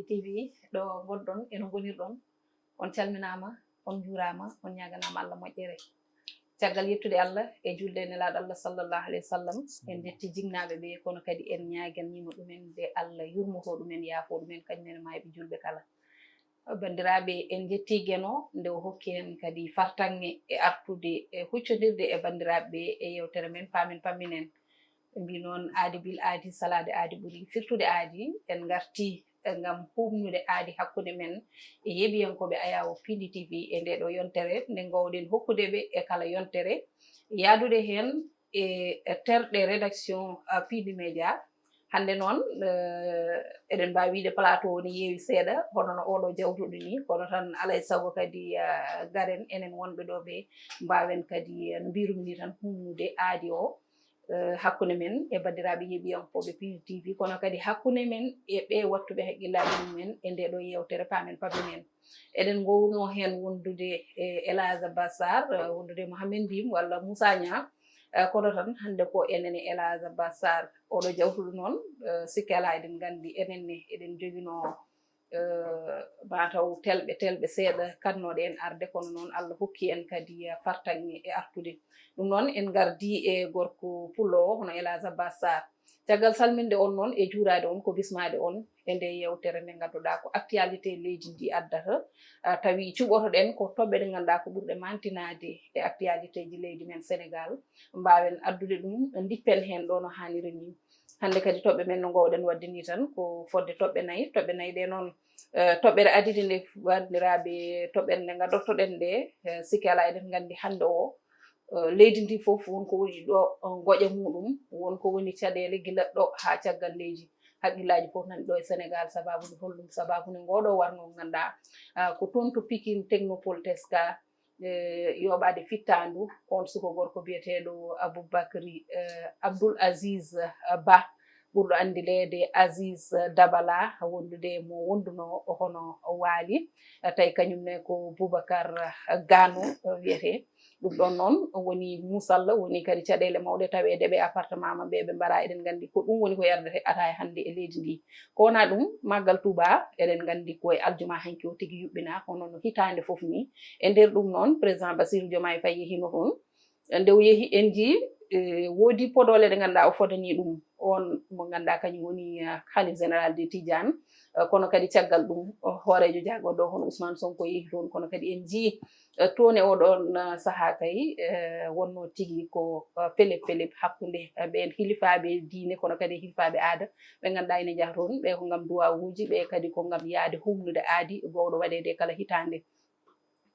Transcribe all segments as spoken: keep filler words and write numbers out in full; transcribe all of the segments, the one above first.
T V ɗo ngonɗon, eno ngonirɗon, on calminaama, on njuuraama, on ñaaganaama Allah moƴƴere. Caggal yettude Allah e julde e Nelaaɗo Allah sallallahu alayhi wa sallam, en njetti jinnaaɓe ɓe, kono kadi en ñaaganiima ɗumen nde Allah yurmoto ɗumen, yaafo ɗumen, kañum en maayɓe julɓe kala. Banndiraaɓe, en njetti Geno nde o hokki en kadi fartaŋŋe e artude e huccondirde e banndiraaɓe ɓe e yeewtere men Paamen Pamminen. Ɓe mbii noon, aadi bil aadi, salaade aadi ɓuri firtude aadi. En ngarti ngam huuɓnude aadi hakkunde men e yeeɓiyankooɓe Ayaawo Piindi T V e ndee ɗoo yontere nde ngoowɗen hokkude ɓe e kala yontere, yahdude heen e terɗe rédaction, ah, Piindi Média. Hannde noon, eh, eɗen mbaawi wiyde plateau o ne heewi seeɗa, hono no oo ɗoo jawtuɗo nii, kono tan alaa e sago kadi, ah, ngaren enen wonɓe ɗoo ɓe, mbaawen kadi, eh, no mbiirumi nii tan, huuɓnude aadi o, eh, hakkunde men e banndiraaɓe yeeɓiyankooɓe Piindi T V, kono kadi hakkunde men e ɓee waɗtuɓe hakkillaaji mumen e ndee ɗoo yeewtere Paamen Pamminen. Eɗen ngoowno heen wondude e El Hadj Abbas Sarr, eh, wondude Mohamed Ndim walla Moussa Niang, eh, kono tan hannde ko enen e El Hadj Abbas Sarr. Oo ɗoo jawtuɗo noon, eh, sikke alaa eɗen nganndi enen ne eɗen njoginoo, eh, mataw telɓe, telɓe seeɗa kannooɗe en arde, kono noon Allah hokki en kadi, eh, fartaŋŋe e artude. Ɗum noon en ngardii e gorko pullo o, hono El Hadj Abbas Sarr. Caggal salminde on noon e juuraade on, ko bismaade on e nde yeewtere nde ngannduɗaa ko actualité leydi ndi addata, ah, tawi cuɓotoɗen ko toɓɓe ɗe ngannduɗaa ko ɓurɗe mantinaade e actualité ji leydi men Senegaal, mbaawen addude ɗum, ndippen heen ɗo no haaniri ni. Hannde kadi toɓɓe men no ngoowɗen waɗde ni tan ko fodde toɓɓe nayi. Toɓɓe nayi ɗe noon, eh, toɓɓere adidi nde, banndiraaɓe, toɓɓere nde ngadortoɗen nde, eh, sikke alaa eɗen nganndi hannde o, eh, leydi ndi fof won ko woni ɗo, eh, ngoƴa muɗum, won ko woni caɗeele gila ɗo haa caggal leydi. Hakkillaaji fof nani ɗo e Senegaal, sabaabu nde holɗum? Sabaabu nde ngoo ɗoo warngo ngannduɗaa, ah, ko toon to Pikin Technopole Tesca, eh, yooɓaade fittaandu, on suka gorko biyeteeɗo Aboubacry, eh, Abdoul Aziz, eh, Ba, ɓurɗo anndireede Aziz Dabala, wondude mo wondunoo hono waali, eh, tawi kañum ne ko Boubacar, eh, Gano, eh, wiyetee. Ɗum ɗoon noon woni muusalla, woni kadi caɗeele mawɗe taweede ɓe appartement maɓɓe ɓe mbaraa. Eɗen nganndi ko ɗum woni ko yardete ataaya hannde e leydi ndi. Ko wonaa ɗum, Maggal Touba, eɗen nganndi ko e aljuma hanki o tigi yuɓɓinaa, hono no hitaande fof ni. E nder ɗum noon, président Bassirou Diomaye Faye yehino toon. Nde o yehi, en njii, eh, woodi podoole ɗe ngannduɗaa o fodanii ɗum, on mo ngannduɗaa kañum woni, eh, Khalif Général de Tidiane. Eh, kono kadi caggal ɗum, o hooreejo jaagorɗo o hono Ousmane Sonko yehi toon, kono kadi en njii, eh, toon e oo ɗoon, eh, sahaa kay, eh, wonnoo tigi ko, eh, pelep pelep hakkunde, eh, ɓeen hilifaaɓe diine, kono kadi e hilifaaɓe aada, ɓe ngannduɗaa ene njaha toon, ɓe ko ngam duwawuuji, ɓe kadi ko ngam yahde huuɓnude aadi gowɗo waɗeede kala hitaande.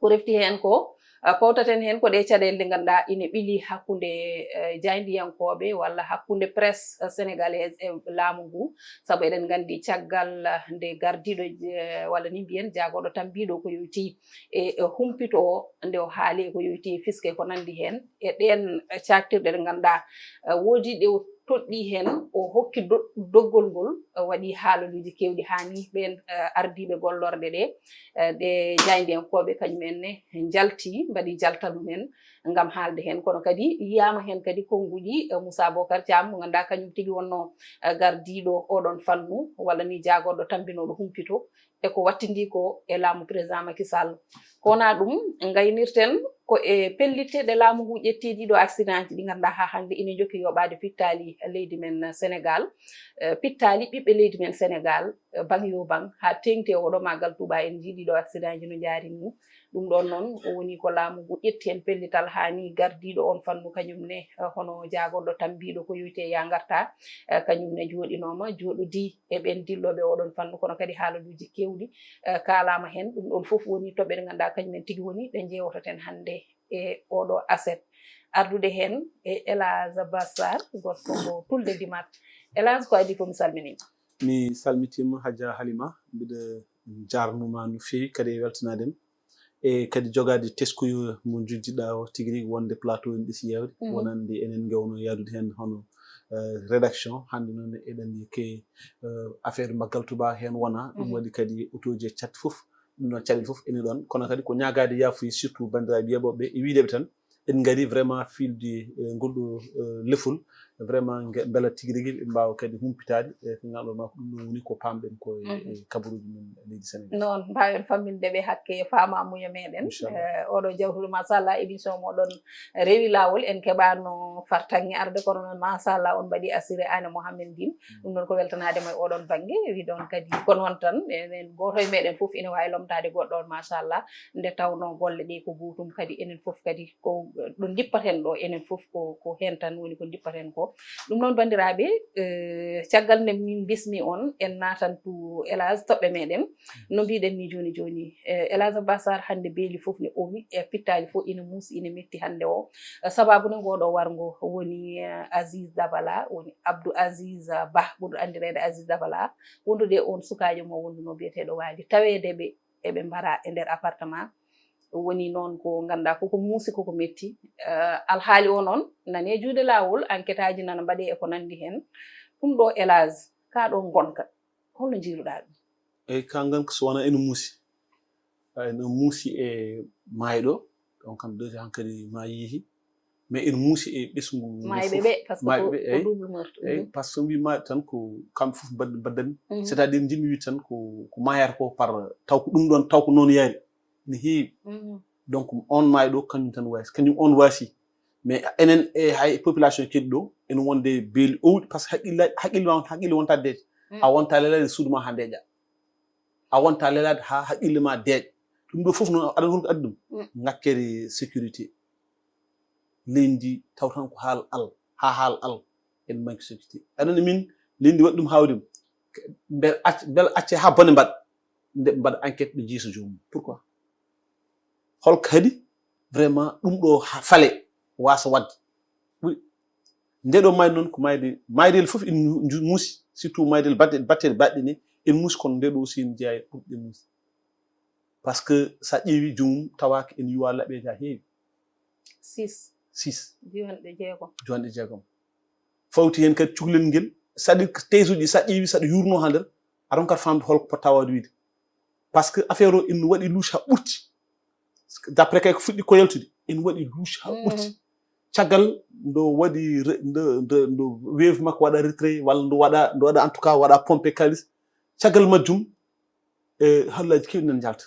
Ko refti heen ko, ah, powtaten heen ko ɗee caɗeele ɗe ngannduɗaa ine ɓili hakkunde, eh, jaayndiyankooɓe walla hakkunde presse, eh, sénégalaise e laamu ngu. Sabu eɗen nganndi caggal, ah, nde gardiiɗo, eh, walla ni mbiyen jaagorɗo tambiiɗo ko yoyti e, e humpito o, nde o haali e ko yoyti e fiske ko nanndi heen, e ɗeen, eh, caaktirɗe ɗe ngannduɗaa, eh, woodi ɗe o toɗɗii heen, o hokki do-, doggol ngol, eh, waɗi haalaluuji keewɗi haa ni ɓeen, eh, ardiiɓe gollorɗe ɗe, eh, ɗe jaayndiyankooɓe kañum en ne njalti, mbaɗi jalta ɗum en ngam haalde heen. Kono kadi yiyaama heen kadi konnguɗi, eh, Moussa Bocar Thiam, mo ngannduɗaa kañum tigi wonnoo, eh, gardiiɗo oɗon fannu, walla ni jaagorɗo tambinooɗo humpito, e ko wattindii ko e laamu président Macky Sall. Ko wonaa ɗum, ngaynirten ko e pellitte ɗe laamu ngu ƴetti ɗii ɗoo accident ji ɗi ngannduɗaa haa hannde ine njoki yoɓaade pittaali leydi men Senegaal, eh, pittaali ɓiɓɓe leydi men Senegaal, eh, baŋ yo baŋ, haa teeŋti e oo ɗoo Maggal Touba. En njii ɗii ɗoo accident ji no njaari nii. Ɗum ɗoon noon, o woni ko laamu ngu ƴetti heen pellital haa ni gardiiɗo oon fannu kañum ne, eh, hono jaagorɗo tambiiɗo ko yoyti e yaa ngartaa, eh, kañum ne jooɗinooma, jooɗodii e ɓeen dillooɓe oɗon fannu, kono kadi haalaluuji keewɗi, eh, kaalaama heen. Ɗum ɗoon fof woni toɓɓe ɗe ngannduɗaa kañum en tigi woni ɗe njeewtoten hannde e oo ɗoo aset. Ardude heen e El Hadj Abbas Sarr, gorko mo Tulde Dimat. El Hadj, ko adii fof mi salminiima. Mi salmitiima, Hajja Halima, mbiɗa jarnuma no feewi, kadi e weltanaade mi. E kadi jogaade teskuyo mo njujjiɗaa o tigi rigi wonde plateau en ɗisi yawri, mhm, wonande enen ngewno yaadude heen hono, eh, rédaction. Hannde noon eɗen ke, eh, affaire Maggal Touba heen wona, ɗum, mhm, waɗi kadi otooji e catti fof, ɗum ɗoon caɗeele fof ene ɗoon. Kono kadi ko ñaagaade yaafuya surtout banndiraaɓe yeeɓooɓe e wiydeɓe tan, en ngari vraiment fiilde, eh, ngol ɗo, eh, lefol, vraiment nge- mbela tigi rigi ɓe mbaawa kadi humpitaade e ko ngal ɗo ma ko ɗum ɗon woni ko paamɗen ko e e kabaruuji men leydi Sénégal. Noon mbaawen famminde ɓe hakke e faamamuya meɗen. Inchallah. Eh, oɗo jawtuɗo machallah émission moɗon rewi laawol, en keɓaano fartaŋŋe arde kono noon machallah on mbaɗi assuré Aane Mohammed Ndin. Ɗum ɗon ko weltanaade mo e oɗon bannge. Wi ɗon kadi ko noon tan enen gooto e meɗen fof ina waawi lomtaade goɗɗo on machallah. Nde tawnoo golle ɗe ko gootum kadi enen fof kadi ko ɗo ndippaten ɗo enen fof ko ko heen tan woni ko ndippaten ko. Ɗum noon banndiraaɓe, eh, caggal nde min bismi on en naatan tu Elage toɓɓe meɗen. No mbiɗen ni jooni jooni, eh, Elage Abbas Sarr hannde beeli fof ne omi e pittaaji fof ina muusi ina metti hannde o. Eh, sababu ne ngoɗo warngo woni eh, Aziz Dabala woni Abdou Aziz Bah ɓurɗo anndireede Aziz Dabala, wondude e on sukaajo mo wonduno biyeteeɗo Waali taweede ɓe eɓe mbara e nder appartement. Woni noon ko ngannduɗaa koko muusi koko metti. Eh, alhaali o noon nane juuɗe laawol enquête aji nana mbaɗe e ko nanndi heen. Ɗum ɗo Elage ka ɗo ngonka holno njiiruɗaa ɗum? Eyi ka ngonka so wonaa ene muusi. Ene muusi e maayɗo, on kam dose hankadi ma yeehi. Mais ene muusi e ɓesngu ngu maayɓe ɓe parce que ko double meurtre. Eyi parce que mbi maayɓe tan ko kamɓe fof mbaddani. C'est à dire njiɗmi wiide tan ko ko maayata ko par taw ko ɗum ɗon taw ko noon yaari. Ne heewi. Donc on maayɗo kañum tan waasi kañum on waasi. Mais enen e hay population kadi ɗo ene wonde beeli owɗi parce que haqqille haqqille ma haqqille wonta deeƴa. A wonta lelade suudu ma ha deeƴa. A wonta lelade ha haqqille ma deeƴa. Ɗum ɗo fof noon aɗa holko addi ɗum? Ngakkere sécurité. Leydi ndi taw tan ko haal al ha haal al en manque sécurité. Aɗa anndi min leydi ndi waɗi ɗum hawri mbel mbel acce ha bone mbaɗa nde mbaɗa enquête ɓe jiisa joomum pourquoi? Holko haɗi vraiment ɗum ɗo fale wasa wadde? Ɓuri nde ɗo mayde noon ko mayde maydel fof en muusi surtout maydel batte batte baɗɗe ni en muusi kono nde ɗo aussi en jeeya ɓurɗe muusi. Parce que sa ƴeewi joomum tawaaki en yuwa laɓeeji ha heewi. Six. Six. Diwanɗe jeegom. Diwanɗe jeegom. Fawti heen kadi cukalel ngel, c'est-à-dire que thése uji so a ƴeewi so aɗa yuurnoo haa nder, a ronkat faamde hol ko tawaade wiyde. Parce que affaire o ina waɗi louche haa ɓurti. D'après kay ko fuɗɗi ko yaltude, ina waɗi louche haa ɓurti. Caggal ndo waɗi ndo ndo wave makko waɗa retrait walla ndo waɗa ndo waɗa en tout cas waɗa pompe kaalis. Caggal majjum e hallaaji keewɗi nan njalta.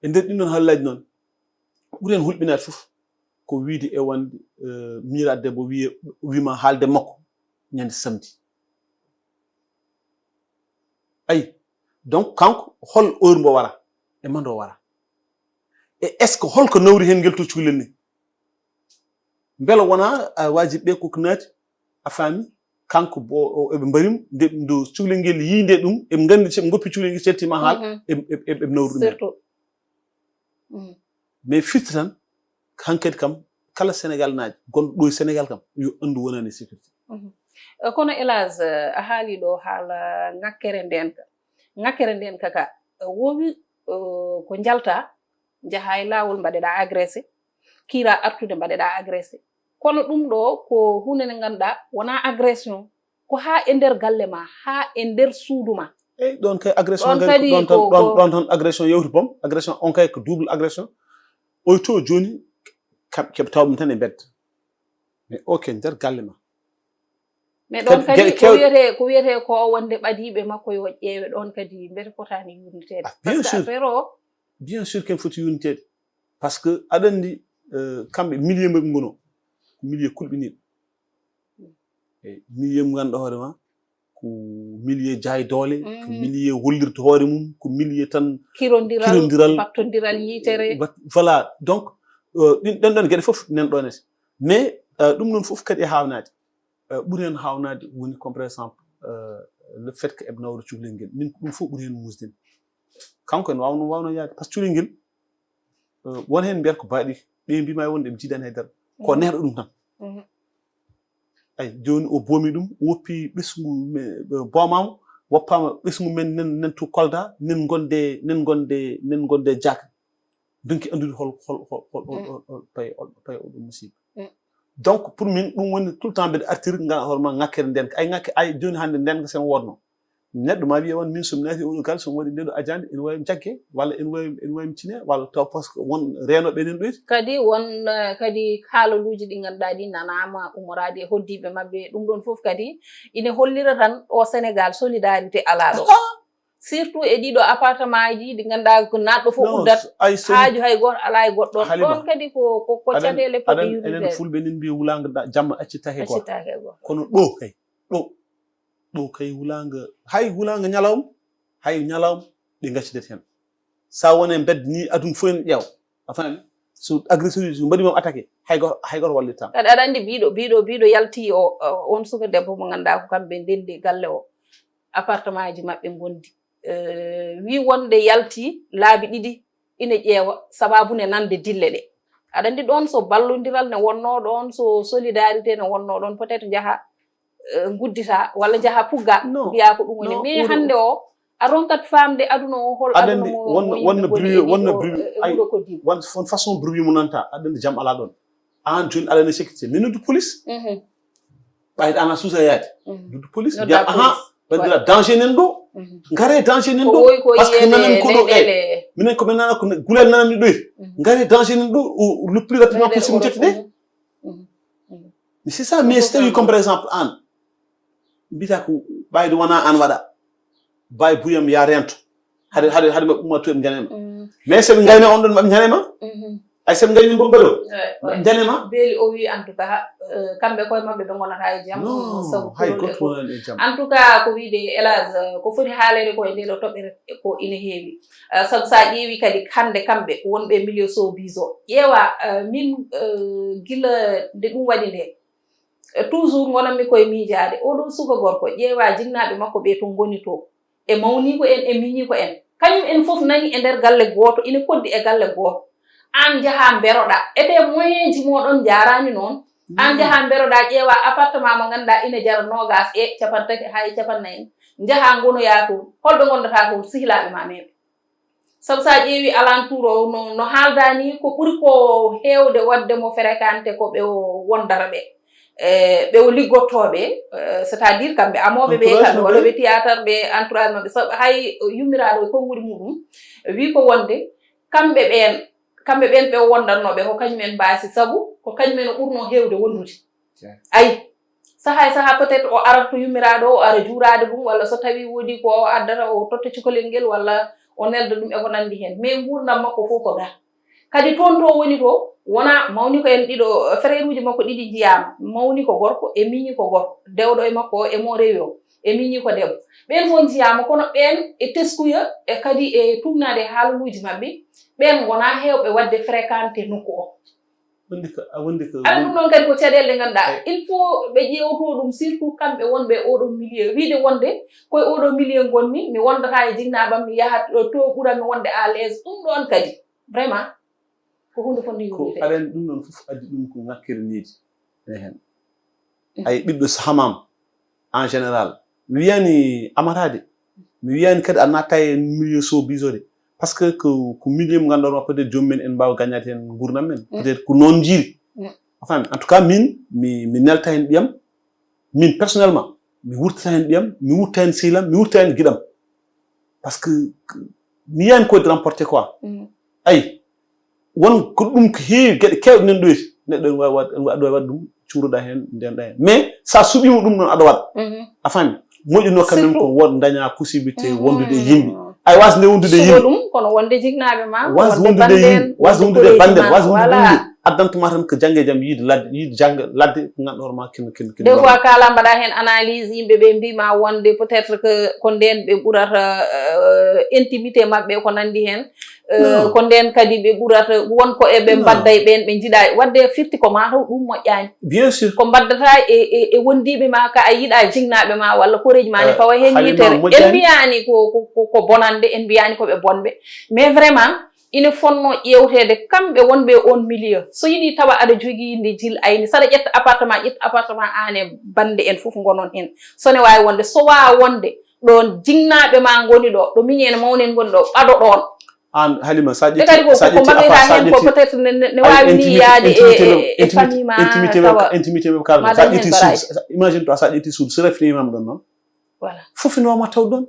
E nder ɗin ɗon hallaaji noon ɓuri heen hulɓinaade fof ko wiyde e wonde miñiraade debbo wiye wima haalde makko ñande samedi. Ayi donc kanko hol heure mbo wara e mando wara? E est ce que holko nawri heen ngel to cukalel ni? Mbela wona a waji ɓe koko naati a faami? Kanko eɓe mbarim nde ɗo cukalel ngel yii nde ɗum eɓe nganndi soɓe ngoppi cukalel ngel celtima haal eɓe nawru ɗum. Mais firti tan hankadi kam kala sénégal naajo gonɗo ɗo e sénégal kam yo anndu wonani sécurité. Kono hélas a haali ɗo haala ŋakkere ndenka. Ŋakkere ndenka ka wowi ko njalta njaha e laawol mbaɗeɗa agressé, kiira artude mbaɗeɗa agressé. Kono ɗum ɗo ko hunde nde ngannduɗa wona agression, ko ha e nder galle ma ha e nder suudu ma. Eyi ɗon kay agression ɗon kadi ɗon tan ɗon tan agression yawti boom. Agression on kay ko double agression. Oy to joni kam keɓe taw ɗum tan e mbedda. Mais ok nder galle ma. Mais ɗon kadi ko wiyete ko wiyete ko wonde ɓadiiɓe makko yo ƴeewe ɗon kadi mbete potani yurniteede. Parce que affaire o bien sûr ken foti yurniteede. Parce que aɗa anndi kamɓe milieu mbaɓe ngono ko milieu kulɓiniɗo. E milieu mo ngannduɗa hoore ma ko milieu jaay doole, ko milieu hollirta hoore mum, ko milieu tan kirondiral, kirondiral battondiral yitere. Voilà. Donc ɗin ɗen ɗon geɗe fof nen ɗonete. Mais ɗum noon fof kadi e hawnaade. Ɓuri heen hawnaade woni comme par exemple le fait que eɓe nawra cukalel ngel min ko ɗum fof ɓuri heen muusde. Kanko en wawno wawno yaade par ce que cukalel ngel won heen mbiyata ko baaɗi ɓe mbima wonde ɓe jiidani haydara ko neɗɗo ɗum tan. Ay joni o boomi ɗum o woppi ɓesngu boomama woppama ɓesngu men nen nen to kolda nen gonde nen gonde nen gonde jaaka. Donki andude hol hol hol hol hol hol pay hol pay oɗo musiba. Donc pour min ɗum woni tout le temps mbeɗa artir ngal hoorema ngakkere ndenka ay ngakke ay joni hannde ndenka sen wodno. Neɗɗo ma wiya on, min somi naati oɗo galle, somi waɗi ndeɗo ajande, ene wawi mi jagge, walla ene wawi ene wawi mi tine, walla taw parce que won renoɓe enen ɗoyti. Kadi won eh, kadi haalaluuji ɗi ngannduɗaa ɗi nanaama ummoraade e hoddiiɓe maɓɓe. Ɗum ɗoon fof kadi ine hollira tan ɗo Sénégal solidarité alaa ɗo. Surtout e ɗiɗo appartement ji ɗi ngannduɗaa ko naatɗo fof uddat haaju hay gooto alaa e goɗɗo ɗon kadi ko ko caɗeele poɗɗe yurmeede. Fulɓe enen mbiya wulaanga jamma accittaake quoi. Accittaake quoi. Kono ɗo kay ɗo ɗo kay wulaanga hay wulaanga ñalawma hay ñalawma ɓe ngaccidet heen. So a woni e mbedda ni aduna fof ene ƴeewa a faami. So agresseur uji mbaɗi mom attaqué hay goto hay goto wallittaama. Kadi aɗa anndi biɗo biɗo biɗo yalti o on suka debbo mo ngannduɗaa ko kamɓe ndenndi galle o appartement ji maɓɓe ngondi wi wonde yalti laabi ɗiɗi ina ƴeewa sababu ne nande dille ɗe. Aɗa anndi ɗoon so ballondiral ne wonnoo ɗoon so solidarité ne wonnoo ɗoon peut être njaha nguddita walla njaha pugga mbiya ko ɗum woni mais hannde o a ronkat famde aduna o hol aduna mo wonno bruit wonno bruit won façon bruit mo nanta aɗa anndi jam alaa ɗoon. Aan jooni aɗa anndi sécurité mi noddu police. Ɓayde ana suusa yaade noddu police mbiya aha bandira danger nen ɗo. Ngare danger nen ɗo parce que nanan ko ɗo e minen ko min nana ko gulal nananmi ɗoy. Ngare danger nen ɗo le plus rapidement possible jetti ɗe. Mais c'est ça mais so tawi comme par exemple an mbiyata ko ɓayde wona an waɗa bay buyam ya rento hade hade hade maɓɓe umma to ɓe janema mais soɓe gayna on ɗon maɓe janema ay soɓe gayni mbomba ɗo maɓe janema. Beeli o wi en tout cas kamɓe koye maɓɓe ɓe gonata e jam sabu hay goto wonani e jam. En tout cas ko wiide hélas ko foti haalede ko e nde ɗo toɓɓere ko ina heewi sabu sa ƴeewi kadi hande kamɓe wonɓe milieu sobis o ƴeewa min gila nde ɗum waɗi nde toujours ngonanmi koye miijaade oɗo suka gorko ƴeewa jinnaaɓe makko ɓe to ngoni to e mawniiko en e miñiiko en kañum en fof nani e nder galle gooto ina koddi e galle gooto. Aan njaha mberoɗa ete moyenji moɗon njaaraani noon. Aan njaha mberoɗa ƴeewa appartement mo ngannduɗaa ina jara noogaas e capantati haa e capannayyi njaha ngonoya toon holɓe ngondata toon sihilaaɓe ma meeɓe. Sabu so a ƴeewi alantour o no, no haalda ni ko ɓuri ko heewde waɗde mo fréquenté ko ɓe o wondata ɓe e ɓe o liggottooɓe c'est à dire kamɓe amooɓe ɓe kamɓe waɗooɓe théâtre ɓe entourage maɓɓe sabu hay yummiraaɗo e konnguɗi muɗum wi ko wonde kamɓe ɓeen kamɓe ɓeen ɓe o wondannooɓe ko kañum en mbaasi sabu ko kañum en o ɓurnoo heewde wondude. Ayi saha e saha peut être o arata to yummiraaɗo o ara juuraade ɗum walla so tawii woodii ko o addata o totta cukalel ngel walla o nelda ɗum e ko nanndi heen mais nguurndam makko fof ko ga kadi toon to woni to wona mawni ko en ɗiɗo frère uji makko ɗiɗi njiyaama mawni ko gorko e miñi ko gorko dewɗo e makko o e mo rewi o e miñi ko debbo ɓeen fof njiyaama kono ɓeen e teskuya e kadi e tuugnaade e haalaluuji maɓɓe ɓeen ngonaa heewɓe waɗde fréquenté nokku o. Wonde ko a wonde ko. Aɗa ɗum noon kadi ko caɗeele ɗe ngannduɗaa il faut ɓe ƴeewto ɗum surtout kamɓe wonɓe e oɗo milieu wiide wonde koye oɗo milieu ngonmi mi wondata e jinnaaɓam mi yahat ɗo to ɓuranmi wonde à l'aise ɗum ɗoon kadi vraiment ko huunde fonde ko yuɓɓude. Aɗa anndi ɗum ɗoon fof addi ɗum ko ŋakkere needi ene heen. Ay ɓiɗɗo sahamam en général mi wiyani amatade mi wiyani kadi a natta e milieu so bisode parce que ko ko milieu mo ganduɗa peut être joom men en mbawa gagnade hen gurdam men peut être ko noon jiiri a faami en tout cas min mi mi nelta hen ɓiyam min personnellement mi wurtata hen ɓiyam mi wurta hen sehlam mi wurta hen giɗam parce que mi yiyani ko de remporté quoi ayi won ko ɗum ko heewi geɗe kewɗe nan ɗoyti neɗɗo ene wawi waɗ ene wawi waɗ ɗum cuuroɗa hen ndenɗa hen mais sa suɓima ɗum noon aɗa waɗa a faami moƴƴuno kamɓen ko won daña possibilité wondude e yimɓe ay wasde wondude e yimɓe ɗum kono wonde jignaɓe ma wasde wondude e yimɓe wasde wondude e bande wasde wondude addantuma tan ko jangge e jaam yiide ladde yiide jangga ladde ko ganduɗa hoorema kin kin kin des fois kala mbaɗa hen analyse yimɓe ɓe mbima wonde peut être que ko nden ɓe ɓurata intimité mabɓe ko nandi hen ko nden kadi ɓe ɓurata won ko eɓe mbadda e ɓen ɓe jiiɗa wadde firti ko mataw ɗum moƴƴani bien sûr ko mbaddata e e wondiɓe ma ka a yiiɗa jignaɓe ma walla koreji ma ne pawa hen yitere en mbiyani ko ko bonande en mbiyani koɓe bonɓe mais vraiment ina fonno ƴewtede kamɓe wonɓe e on milieu so yiiɗi tawa aɗa jogui nde jil ayni saɗa ƴetta appartement ƴetta appartement an e bande en foof gonon hen sone wawi wonde so wawa wonde ɗo jignaɓe ma goni ɗo ɗo miñi en mawni en goni ɗo ɓaɗo ɗon an halima sa ƴetti kadi ko ko mbaɗoyta hen ko peut être ne wawi ni yaade e famille ma intimité tawa intimité ma kala sa ƴetti suudu imagine toi sa ƴetti suudu so refti imam ɗon noon Fof ene wawma taw ɗon.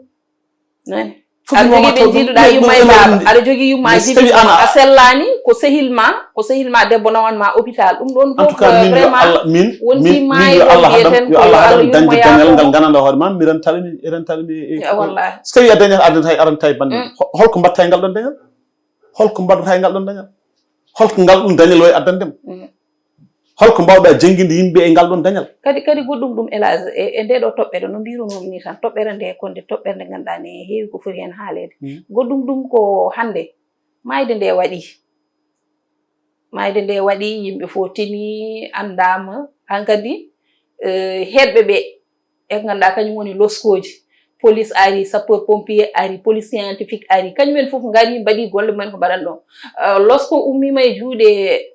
Nani? Fof aɗa jogii ɓe jiiduɗa yumma e baaba, aɗa jogii yumma e jibi, a sellaani, ko sehil ma, ko sehil ma debbo nawan ma hôpital. Ɗum ɗon fof, vraiment, wonti maayde. Yo Allah haɗam, yo Allah haɗam dañde dañal ngal gandanɗa hoore ma, mi rentali mi, rentali mi. Wallahi. So tawi a dañat, a dañat hay aranta e bande. Holko mbatta e ngal ɗon dañal? Holko mbaɗata e ngal ɗon dañal? Holko ngal ɗum dañal wawi addandem? Holko mbawɗa jannginde yimɓe e ngal ɗon dañal? Kadi, kadi goɗɗum ɗum, Elage, e, e nde ɗo toɓɓere, no mbirunomi ni tan, toɓɓere nde ko nde toɓɓere nde ngannduɗaa ne heewi ko foti heen haaleede. Goɗɗum ɗum ko hannde maayde nde waɗi. Maayde nde waɗi, yimɓe fof tini, anndaama. Hankadi, eh, heɗɓe ɓe, e ko ngannduɗaa kañum woni loskooji. Police ari, sapeur pompier ari, police scientifique ari. Kañum en fof ngari, mbaɗi golle mumen ko mbaɗan ɗon. Eh, losko ummiima e juuɗe,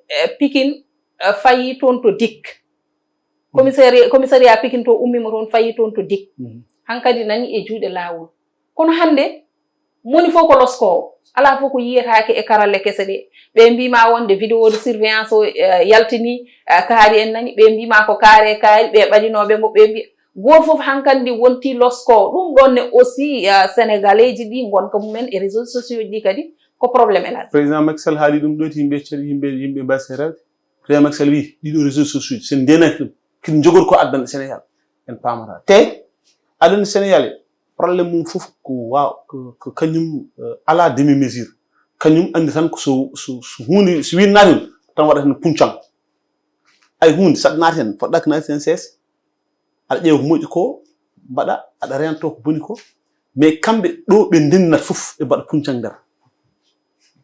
eh, Pikine, eh, fayi toon to Dik. Commissariat, commissariat Pikine to ummima toon, fayi toon to Dik. Hankadi nani e juuɗe laawol. Kono hannde, moni fof ko loskoowo. Alaa fof ko yiyetaake e karalle kese ɗe. Ɓe mbima wonde vidéo de surveillance o, eh, yaltini, eh, kaari en nani. Ɓe mbima ko kaare kaari, ɓe ɓadinooɓe mo, ɓe mbi-, gooto fof hankadi wonti loskoowo. Ɗum ɗon ne aussi, eh, Sénégalais ji ɗi ngonka mumen e réseaux sociaux ji ɗi kadi ko problème, Elage. Président Macky Sall haali ɗum ɗo, yimɓe cel-, yimɓe, yimɓe mbaasi rewde. Président Macky Sall wi, ɗiɗo réseaux sociaux, so en ndenaki ɗum, kin jogori ko addan Sénégal, en paamata. Te, aɗa andi Sénégal, problème mum fof ko wa-, ko, ko kañum, eh, ala demi mesure. Kañum andi tan ko so, so, so huunde, so winnati ɗum, tan waɗata no puncang. Ay huunde, saɗa naati hen, foɗɗa ko naati hen sees. Aɗa ƴeewa ko moƴƴi ko, mbaɗa, aɗa rento ko boni ko. Mais kamɓe ɗo ɓe ndennat fof ɓe mbaɗa puncang nder.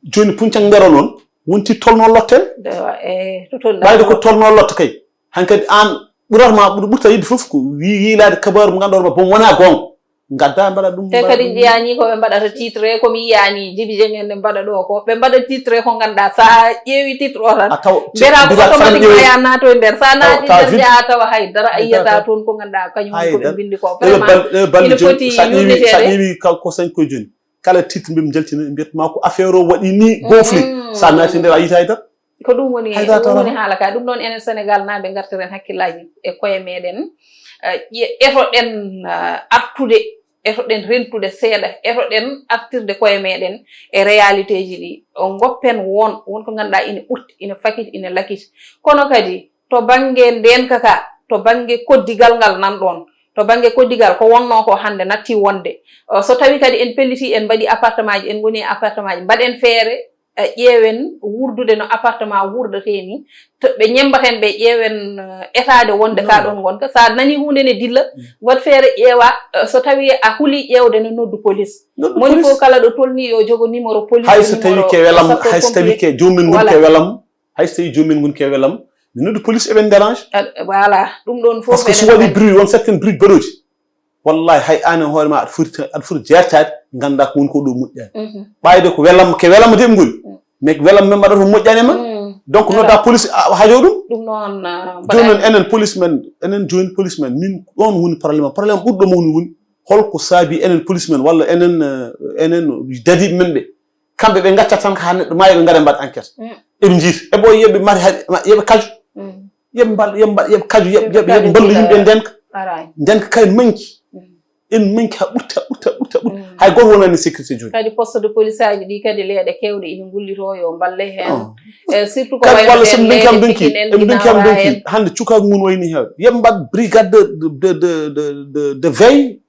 Joni puncang nder o noon, wonti tolno lotten. Ndewa, eh, to tolno. Ɓayde ko tolno lotta kay. Hankadi an ɓurata ma, ɓur-, ɓurta yidde fof ko wi-, yiilaade kabaru mo ganduɗa ma bon wona gonga. Ngadda mbaɗa ɗum, te mbaɗa kadi ɗum. Jiyani ko ɓe mbaɗata titre, ko mi yiyani Jibi Jeng en ɓe mbaɗa ɗo ko. Ɓe mbaɗa titre ko ganduɗa sa ƴeewi titre o tan. A taw, mbiyata ko mbiɗa faami automatique ƴeewi. Aya nato e nder. Sa Taw, naati taw nder vide. Jaa tawa hay dara a Hay yiyata dara. Toon ko ganduɗa kañum Hay ko ɓe dara. Bindi ko. Ɗeɗo Vraiment, bal-, ɗeɗo balɗe ina joni, foti sa ƴeewi, yurniteede. Ka, ko sañ ko joni. Kala titre mbiɗa jaltina, mbiyat ma ko affaire o waɗi ni gonflé. Mm. Sa naati nder a yiyata hay dara. Ko ɗum woni, Hay dara ɗum woni tawata. Haala ka. Ɗum noon enen Sénégal naaɓe ngartiren hakkillaaji e koye meɗen. Eh, ƴe-, etoɗen, eh, artude, etoɗen rentude seeɗa, etoɗen artirde koye meɗen e réalité ji ɗi. O ngoppen won, won ko ganduɗa ina ɓurti, ina fakiti, ina lakiti. Kono kadi to bangge ndenka ka, to bangge koddigal ngal nan ɗon, to bangge koddigal ko wonno ko hande natti wonde. Eh, so tawi kadi en pelliti, en mbaɗi appartement ji, en ngoni e appartement ji, mbaɗen feere, eh, ƴeewen wurdude no appartement wurdete ni, to ɓe ñembaten ɓe ƴeewen, eh, etaade wonde ka ɗon ngonka. Sa nani hunde ne dilla, wat feere ƴeewa, eh, so tawi a huli ƴeewde ne noddu police. Noddu Moni police. Fof kala ɗo tolni yo jogo numéro police, Hay so tawi numéro ke welam, sapeur hay so tawi pompier. Ke joomum en ngon Voilà. Ke welam, hay so tawi joomum en ngon ke welam, mi noddu police eɓen dérange. Ah, voilà, ɗum ɗon fof Parce que so eɗen waɗi mbaɗi. Bruit, won certaines bruit baɗooji. Wallahi hay an e hoore ma aɗa foti, aɗa foti jertaade, ganda ko woni ko ɗo moƴƴani. Mhm. Ɓayde ko welam, ke welam de ɓe ngoni. Mm. Mais ko welam men mbaɗata ko moƴƴani e ma. Mm. Donc Voilà. Nodda police a, a hajo ɗum. Ɗum noon, ah, Joni mbaɗa- noon enen police men, enen joni police men, min ɗon woni problème. Problème ɓurɗo mo woni woni holko saabi enen police men walla enen, eh, enen dadiɓe men ɓe. Kamɓe ɓe gaccat tan ko ha neɗɗo maayi ɓe ngara mbaɗa enquête. Mm. Eɓe jiita. Eɓe o yeɓe mari ha, ma, yeɓe kaju. Mm. Yeɓe mbal, yeɓe mbal, yeɓe kaju, yeɓe, Yeɓe yeɓe, yeɓe kaju mballu jiita. Yimɓe ndenka. Aray. Ndenka kay manki. Mm. En manki ha ɓurta, ɓurta, ɓurta, ɓurta. Mm. Hay goto wonani sécurité joni. Kadi poste de police aji ɗi kadi leeɗe kewɗe ina ngullito yo mballe hen. Oh. Eh, surtout ko Kadi wayno walla ɗen so ɓe donki leeɗe am donki, Pikine en, ɓe donki am Guinaw donki. En. Hande cukagu ngun wayni hewde. Yeɓe mbaɗ brigade de, de, de, de, de, de veille.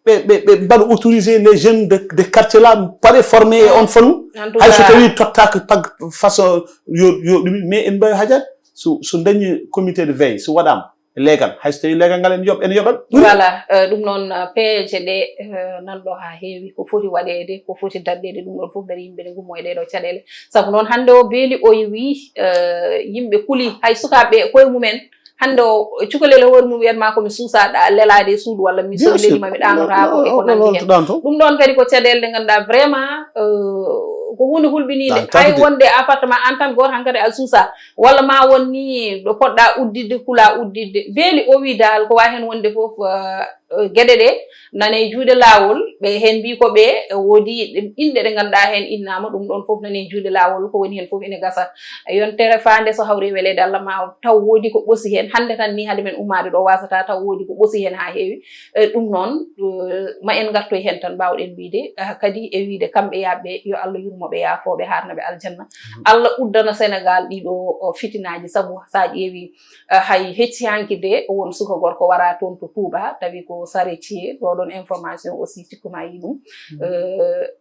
Ɓe, ɓe, ɓe mbaɗa autoriser les jeunes de, de quartier là, pare formé e on fannu. En tout Hay so cas tawi tottaka pag façon yo, yo ɗum, mais en mbawi hajat so, so dañi comité de veille, so waɗama e leegal, hay so tawi leegal ngal en yoɓ-, en yoɓat. Voilà, euh, ɗum noon, euh, peeje ɗe, euh, nanɗo ha heewi, ko foti waɗede, ko foti daɗɗede, ɗum ɗon fof mbeɗa yimɓe ne gummo e ɗeɗo caɗele. Sabu noon hannde o beeli o wi, euh, yimɓe kuli, hay sukaɓe koye mumen, hannde o cukalel e hoore mum wiyatma ko mi suusa ɗa-, lelaade e suudu walla mi Bien sûr. Soleli ma mi ɗanotaako e ko nanndi heen. Ɗum ɗon kadi ko caɗeele ɗe ngannduɗaa vraiment, euh, ko huunde hulɓiniinde. Hay wonde appartement an tan gooto hankadi a suusa, walla ma won ni ɗo poɗɗa udditde, kula udditde. Beeli o wi dal ko wawi heen wonde fof, euh, Geɗe ɗe nane e juuɗe laawol, ɓe heen mbii ko ɓe woodi inɗe ɗe ngannduɗaa heen innaama, ɗum ɗoon fof nane e juuɗe laawol, ko woni heen fof ene gasa. Yontere faande so hawri e weleede Allah ma taw woodi ko ɓosi heen. Hannde tan ni hade men ummaade ɗo wasata taw woodi ko ɓosi heen haa heewi. Ɗum noon ma en ngartoy heen tan mbaawɗen wiyde kadi e wiyde kamɓe yaaɓe yo Allah yurmo ɓe yaafo ɓe haarna ɓe aljanna. Allah uddana Senegaal ɗiɗo fitinaaji sabu so a ƴeewi hay hecci hanki de won suka gorko wara toon to Touba tawi ko Saretier ɗo ɗon information aussi cikkuma yi ɗum.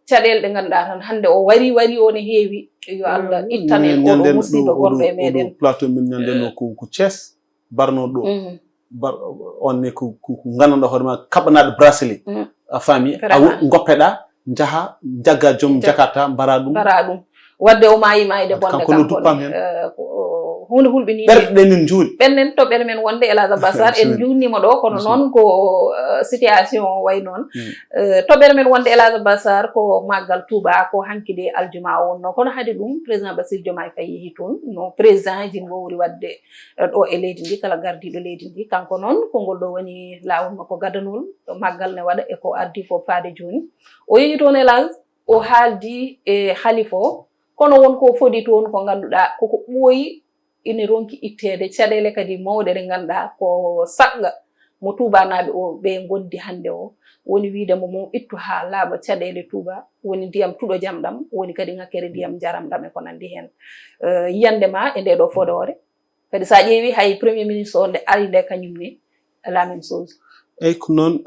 Caɗeele ɗe ngannduɗaa tan hannde o wari wari o ne heewi. Yo Allah ittan en oɗo musiba gonɗo e meɗen. Plateau min ñanden o ko Thiès barno ɗo. On ne ko gandanɗa hoore ma kaɓanaɗo bracelet. A faami a goppeɗa njaha jagga joom jakarta mbara ɗum. Mbara ɗum. Wadde o maayi maayde bonde kanko no duppam heen. Hunde hulɓiniɓe ɓerɗe ɗen en njuuri ɓennen toɓɓere men wonde Elage Abbasar en juurnima ɗo kono noon ko situation o way noon. Toɓɓere men wonde Elage Abbasar ko maggal Touba ko hanki de aljuma o wonno kono haade ɗum président Bassirou Diomaye Faye yeehi toon no président ji mbowri wadde ɗo e leydi ndi kala gardiɗo leydi ndi kanko noon kongol ɗo woni lawol makko gadanol maggal ne waɗa e ko ardi ko faade joni. O yeehi toon Elage o haaldi e halifa o kono won ko fodi toon ko ngannduɗaa koko ɓooyi ina ronki itteede caɗeele kadi mawɗe ɗe ngannduɗaa ko saɗga mo tuubanaaɓe o ɓe ngondi hannde o woni wiide mo mo ittu haa laaɓa caɗeele tuuba woni ndiyam tuɗo jam ɗam woni kadi ŋakkere ndiyam njaram ɗam e ko nanndi heen. Yiyande ma e nde ɗo fodoore kadi so a ƴeewi hay premier ministre o nde ari nde kañum ne la même chose. Eyyi ko noon.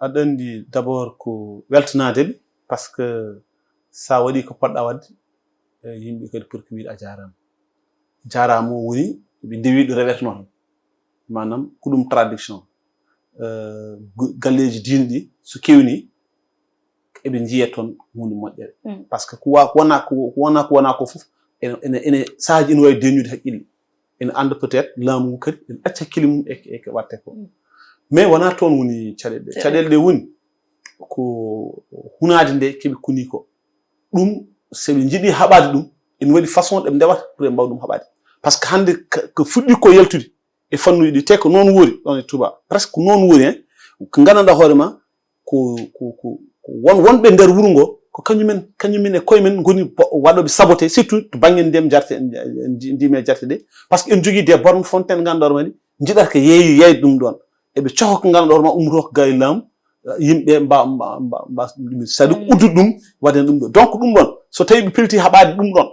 Aɗa anndi d' abord ko weltanaade ɓe par ce que so a waɗi ko poɗɗa waɗde yimɓe kadi poti ko wiide a jaaraama. Jaaraama o woni ɓe ndewi ɗo reweteno tan maanaam ko ɗum traduction. Galleeji diine ɗi so kewni eɓe njiya toon huunde moƴƴere par ce que ko wona ko wona ko wona ko fof ene ene sahaaji ene waawi deñude haqqille. Ene annda peut être laamu ngu kadi ene acca hakkille mum e ko watte ko mais wona toon woni caɗeele ɗe caɗeele ɗe woni ko hunaade nde keɓe kuni ko ɗum so ɓe njiɗi haɓaade ɗum ene waɗi façon ɗe ndewata pour ɓe mbawa ɗum haɓaade par ce que hannde ko fuɗɗi ko yaltude e fannuji ɗi te ko noon woori ɗon e Touba presque ko noon woori hen ko gandanɗa hoore ma ko ko ko won wonɓe nder wuro ngo ko kañumen kañumen e koye men ngoni waɗoɓe saboté surtout to banggue ndiyam jarte ndime jarte ɗe par ce que en jogui des bornes fontaine ganduɗa hoore ma ɗi jiɗata ko yeeyi yeyde ɗum ɗon eɓe coha ko ganduɗa hoore ma ummoto ko gawi laamu yimɓe mba mba mba mba ɗum c'est à dire uddu ɗum waɗen ɗum ɗo donc ɗum ɗon so tawi ɓe pelti haɓade ɗum ɗon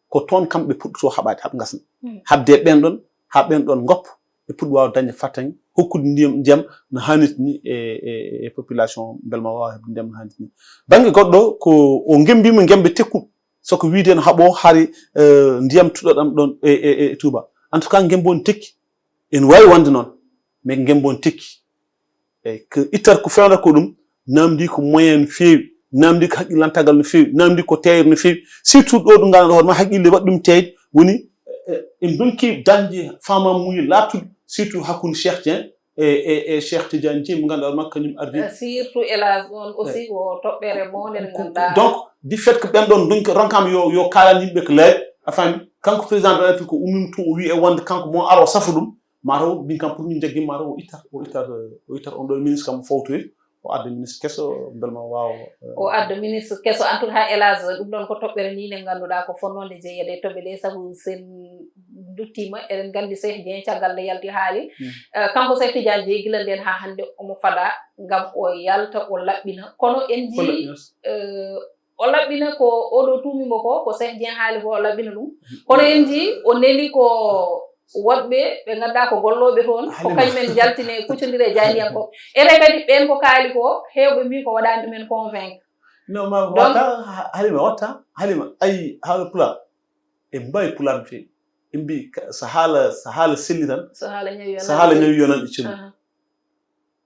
ko toon kamɓe puɗɗoto haɓade haɓe gasna haɓde ɓen ɗon ha ɓen ɗon goppa ɓe puɗɗo wawde dañde fartaŋŋe hokkude ndiyam ndiyam no hannirta ni e e e population beel ma wawa heɓde ndiyam no hannirta ni bangge goɗɗo ko o ngembima ngembe tekkuɗo soko wiide no haɓo hari ndiyam tuɗoɗam ɗon e e e Touba en tout cas ngembo on tekki ene wawi wonde noon mais ngembo on tekki eyyi ko ittat ko fewnata ko ɗum namdi ko moyen no feewi namdi ko haqqillantagal no feewi namdi ko teeyre no feewi surtout ɗo ɗum ganduɗa hoore ma haqqille waɗi ɗum teeyde woni en donki dañde famamuji laaɓtuɗi surtout hakkude Cheikh Dieng e e e Cheikh Tidiane Dieng mo ganduɗa hoore ma kañum ardi surtout Elage on aussi ko toɓɓere mawde nde ganduɗa donc du fait que ɓen ɗon donki ronkama yo yo kalan yimɓe ko laaɓi a faami kanko président de la République ko ummima tun o wi e wonde kanko mo aro safa ɗum mataw min kam pour min jaggima mataw o ittat o ittat o ittat on ɗon ministre kam fawtoyi o adda ministre keso beel ma wawa o adda ministre keso en tout cas Elage ɗum ɗon ko toɓɓere ni nde ganduɗa ko fonnode jeeyede e toɓɓe ɗe saabu sen duttima eɗen gandi Cheikh Dieng caggal nde yalti haali kanko Cheikh Tidiane Dieng gila nden ha hande omo fada ngam o yalta o laɓɓina kono en jii o laɓɓina ko oɗo tuumimo ko ko Cheikh Dieng haali ko o laɓɓina ɗum kono en jii o neli ko woɗɓe ɓe ganduɗa ko golloɓe toon ko kañumen jaltine kuccodire e jayniyankoɓe ene kadi ɓen ko kaali ko hewɓe mbi ko waɗani ɗumen convaincre non ma wata halima wata halima ay haala pulaar e mbawi pulaar no feewi ɓe mbi so haala so haala selli tan so haala ñawi so haala ñawi yo nanɗo cellu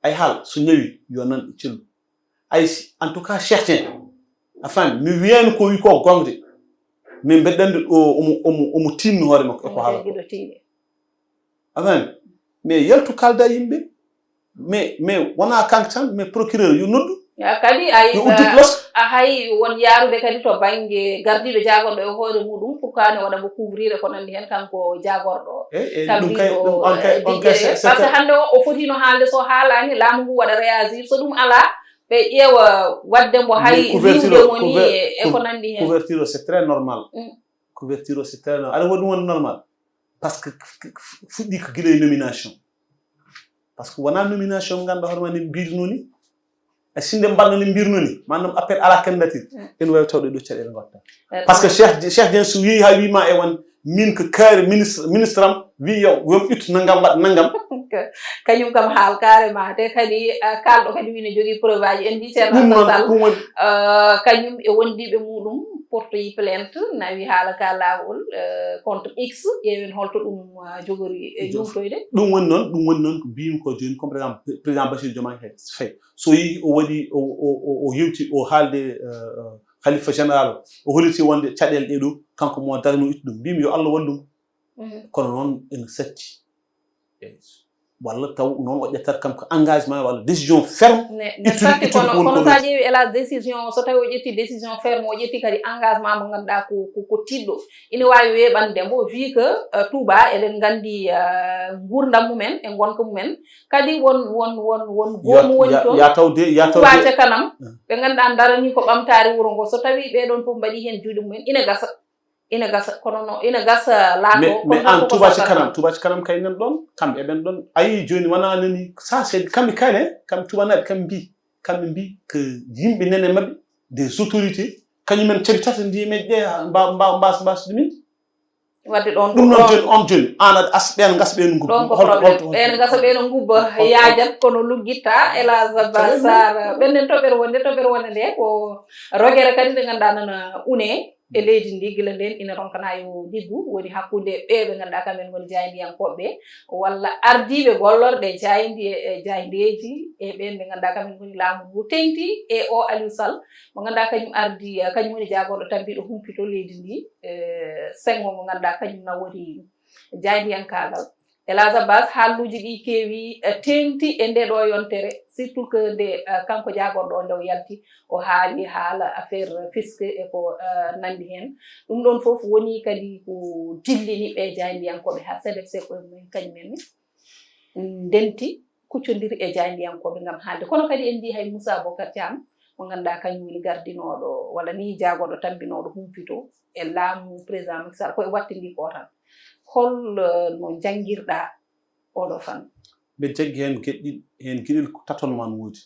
ay haala so ñawi yo nanɗo cellu ay en tout cas Cheikh Dieng a faami mi wiyani ko wi ko gomde min mbeɗa anndi ɗo omo omo omo tinni hoore makko eko haalata a faami mais yaltu kalda yimɓe mais mais wona kanko tan mais procureur yo noddu Ya, kadi ay, ɓe uddit losko. A hay won yaarude kadi to bannge gardiiɗo jaagorɗo e hoore muɗum, pourquoi ne waɗa mo couvrir e ko nanndi heen, kanko jaagorɗo? Eyi, eyi, ɗum kay, tabiiɗo, ɗum on kay, eh, on kay, diƴƴe c'est, c'est parce que très hannde o, o fotino haalde, so haalaani, laamu ngu waɗa réagir, so ɗum alaa, ɓe ƴeewa waɗde mbo hay riiwde mo ni e, e ko nanndi heen. Couverture, c'est très normal. Mm. Couverture, c'est très normal. Aɗa waɗi ɗum woni normal. Parce que f-, f-, fuɗɗi ko gila e nomination. Parce que wonaa nomination mo ngannduɗaa hoore ma nde mbirnoo ni. A sinde mbaɗno ni mbirnoo ni. Maanaam appel à la candidature. Mm. Ene waawi tawde ɗo caɗeele ngotta. Eh, parce que Cheikh, Cheikh Dieng so yehi haa wii ma e won min ko kaari ministre, ministre am wii yo, yo mi ittu nanngam, waɗ nanngam. Kañum kam haal carrément. Te kadi, eh, kaalɗo kadi wii ne jogii preuve aji. En mbii Ceerno Ɗum noon, Alassane Sall, ɗum woni eh, kañum e wondiiɓe muɗum portoyi plainte, nawi haala ka laawol, eh, contre X, ƴeewen holto ɗum, eh, jogori, eh, Jof. Yumtoyde. Ɗum woni noon, ɗum woni noon ko mbiymi ko jooni, comme par exemple, président Bassirou Diomaye Faye. So yii o waɗi, o, o, o, o yewti, o haalde, eh, eh, Khalifa général o, o holliti wonde caɗeele ɗee ɗo, kanko mo darno ittu ɗum. Mbiymi yo Allah wallu mo. Mhm. Kono noon ene satti. Eyi. Walla taw noon o ƴettata kam ko engagement walla décision ferme. Ne, ne ittude, satti ittude kono, ko woni kono ko sa ƴeewi, hélas, décision, so tawi o ƴetti décision ferme, o ƴetti kadi engagement mo ngannduɗaa ko, ko, ko tiɗɗo. Ina waawi weeɓande mbo, vu que, eh, Touba, eɗen nganndi, eh, nguurndam mumen e ngonka mumen. Kadi won, won, won, won Ya, goomu woni ya, toon. Ya tawde, ya Touba tawde. Ca Kanam, Mm. ɓe ngannduɗaa ndaranii ko ɓamtaare wuro ngo. So tawii ɓee ɗoon fof mbaɗii heen juuɗe mumen, ina gasa. Ina gasa, kono no, ina gasa laakoo, mais, kono mais tan an ko Touba ko Ca sosata Kanam, tan. Touba Ca Kanam kay nan ɗoon, kamɓe eɓen ɗoon. A yii jooni wonaa nani, ça c'est, kamɓe kay ne, kamɓe tubaanaaɓe, kamɓe mbii, kamɓe mbii ko yimɓe nene maɓɓe, des autorités, kañumen cabi tata ndi men ƴe, mba-, mba-, mbas-, mbasde min. Wadde ɗoon ko ɗum noon ɗoon. Jooni, on jooni, aan aɗa as ɓeen, ngasa ɓeen ngubba. Ɗoon ko hol-, problème. Hol-, hol-, ɓeen ngasa ɓeen ngubba, hol-, hol-, yaajat, kono luggitta, hélas, Ba Saar, ɓen nen toɓɓere wonde, toɓɓere wonde nde ko rogere kadi nde ngannduɗaa nana une. E leydi ndi, gila ndeen ina ronkana yo ɗiggu, woni hakkunde ɓee ɓe ngannduɗaa kamen ngoni jaayndiyankooɓe, walla ardiiɓe gollorɗe jaayndi-, e jaayndeeji, e ɓeen ɓe ngannduɗaa kamen ngoni laamu ngu teŋti, e o Aliou Sall, mo ngannduɗaa kañum ardi, kañum woni jaagorɗo tambiiɗo humpito leydi ndi, e Senghor mo ngannduɗaa kañum nawori jaayndiyankaagal. Hélas Abbas, haalluuji ɗi keewi, eh, teeŋti e nde ɗo yontere, surtout que nde, eh, kanko jaagorɗo o nde o yalti, o haali haala affaire fisc e ko, eh, nanndi heen. Ɗum ɗoon fof woni kadi ko dillini ɓe jaayndiyankooɓe haa C D F C ko e mumen kañum en ne. Ndenti, kuccondiri e jaayndiyankooɓe ngam haalde. Kono kadi en njii hay Moussa Bocar Thiam, mo ngannduɗaa kañum woni gardinooɗo, walla ni jaagorɗo tambinooɗo humpito e laamu président Macky Sall, ko e wattindi ko tan. Hol, eh, no njanngirɗaa oɗo fannu? Mbeɗa jaggi heen geɗe ɗiɗi, heen geɗel ko tâtonnement no woodi.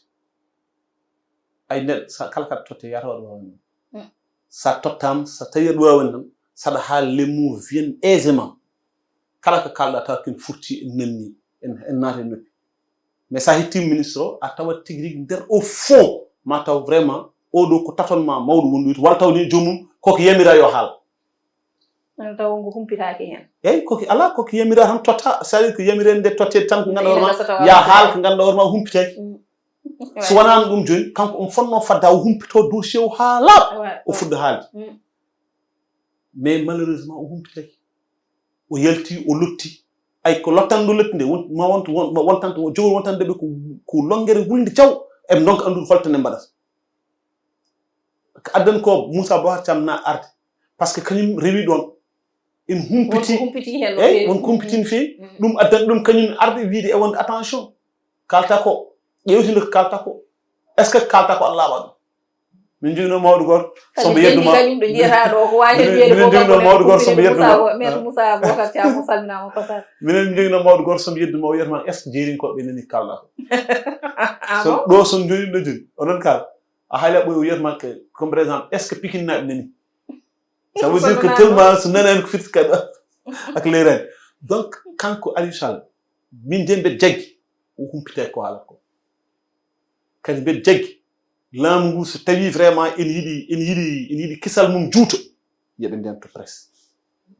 Ay neɗɗo, sa, kala kaɗa totte, yata waɗa waawani ɗum. Mm. Sa tottaama, sa tawi aɗa waawi tan, saɗa haala les mots viennent aisément. Kala ko kaalɗa tawa ken furti en nanni, en, en naata e noppi. Mais sa hetti ministre o, a tawat tigi rigi nder au fond, ma taw vraiment, oɗo ko tâtonnement mawɗo wonɗo, walla taw ni joomum, koko yamira yo haal. Ana taw ngu humpitaaki heen. Eyi, koko alaa, koko yamira tan totta, c'est-à-dire ko yamire nde totte tan ko ngannduɗaa hoore ma, ya haal ko ngannduɗaa hoore ma humpitaki. Mm. So wanaano ɗum jooni, kanko omo fotnoo fadde o humpito dossier o haa laaɓa, o fuɗɗa haalde. Mm. Mais malheureusement, o humpitaki. O yalti, o lotti. Ay, ko lottanɗo lotti nde, won-, ma wonto, won-, ma wontanta, jogori wontande ɓe ko, ko lonngere wulnde caw, eɓe ndonka anndude holto nde mbaɗata. Ko addan ko Moussa Bocar Thiam na arde. Parce que kañum rewi ɗoon. En humpiti. Won ko humpiti heen no feewi. Eyi, won ko humpiti no feewi. Mm. Ɗum addan ɗum kañum arde wiide e wonde attention. Kalta ko, ƴeewtinde ko kalta ko. Est-ce que kalta ko Allah waɗa ɗum? Min njogino mawɗo gooto, so mbo yeddu ma. Kañum ɗo njiyata ɗo, ko waawi heen wiyeede ko mawɗo gooto, so mbo yeddu ma. Maître Moussa Bocar Thiam, o salminaama, o pasaama. Minen min njogino mawɗo gooto, so mbo yeddu ma, o wiyata ma, est-ce que jeerinkooɓe nani kalɗa ko? Ah, so bon? Ɗo so njoni ɗo joni, onon kal, a haala ɓoy o wiyata ma que, comme par exemple, est-ce que pikinnaaɓe nani? Ça veut dire que tellement so nanaani ko firti kadi ak leeraani. Donc, kanko Aliou Sall, min de mbeɗa jaggi, o humpitay ko haala ko. Kadi mbeɗa jaggi, laamu ngu so tawi vraiment ene yiɗi, ene yiɗi, ene yiɗi kisal mum juuto, yoɓe ndento presse.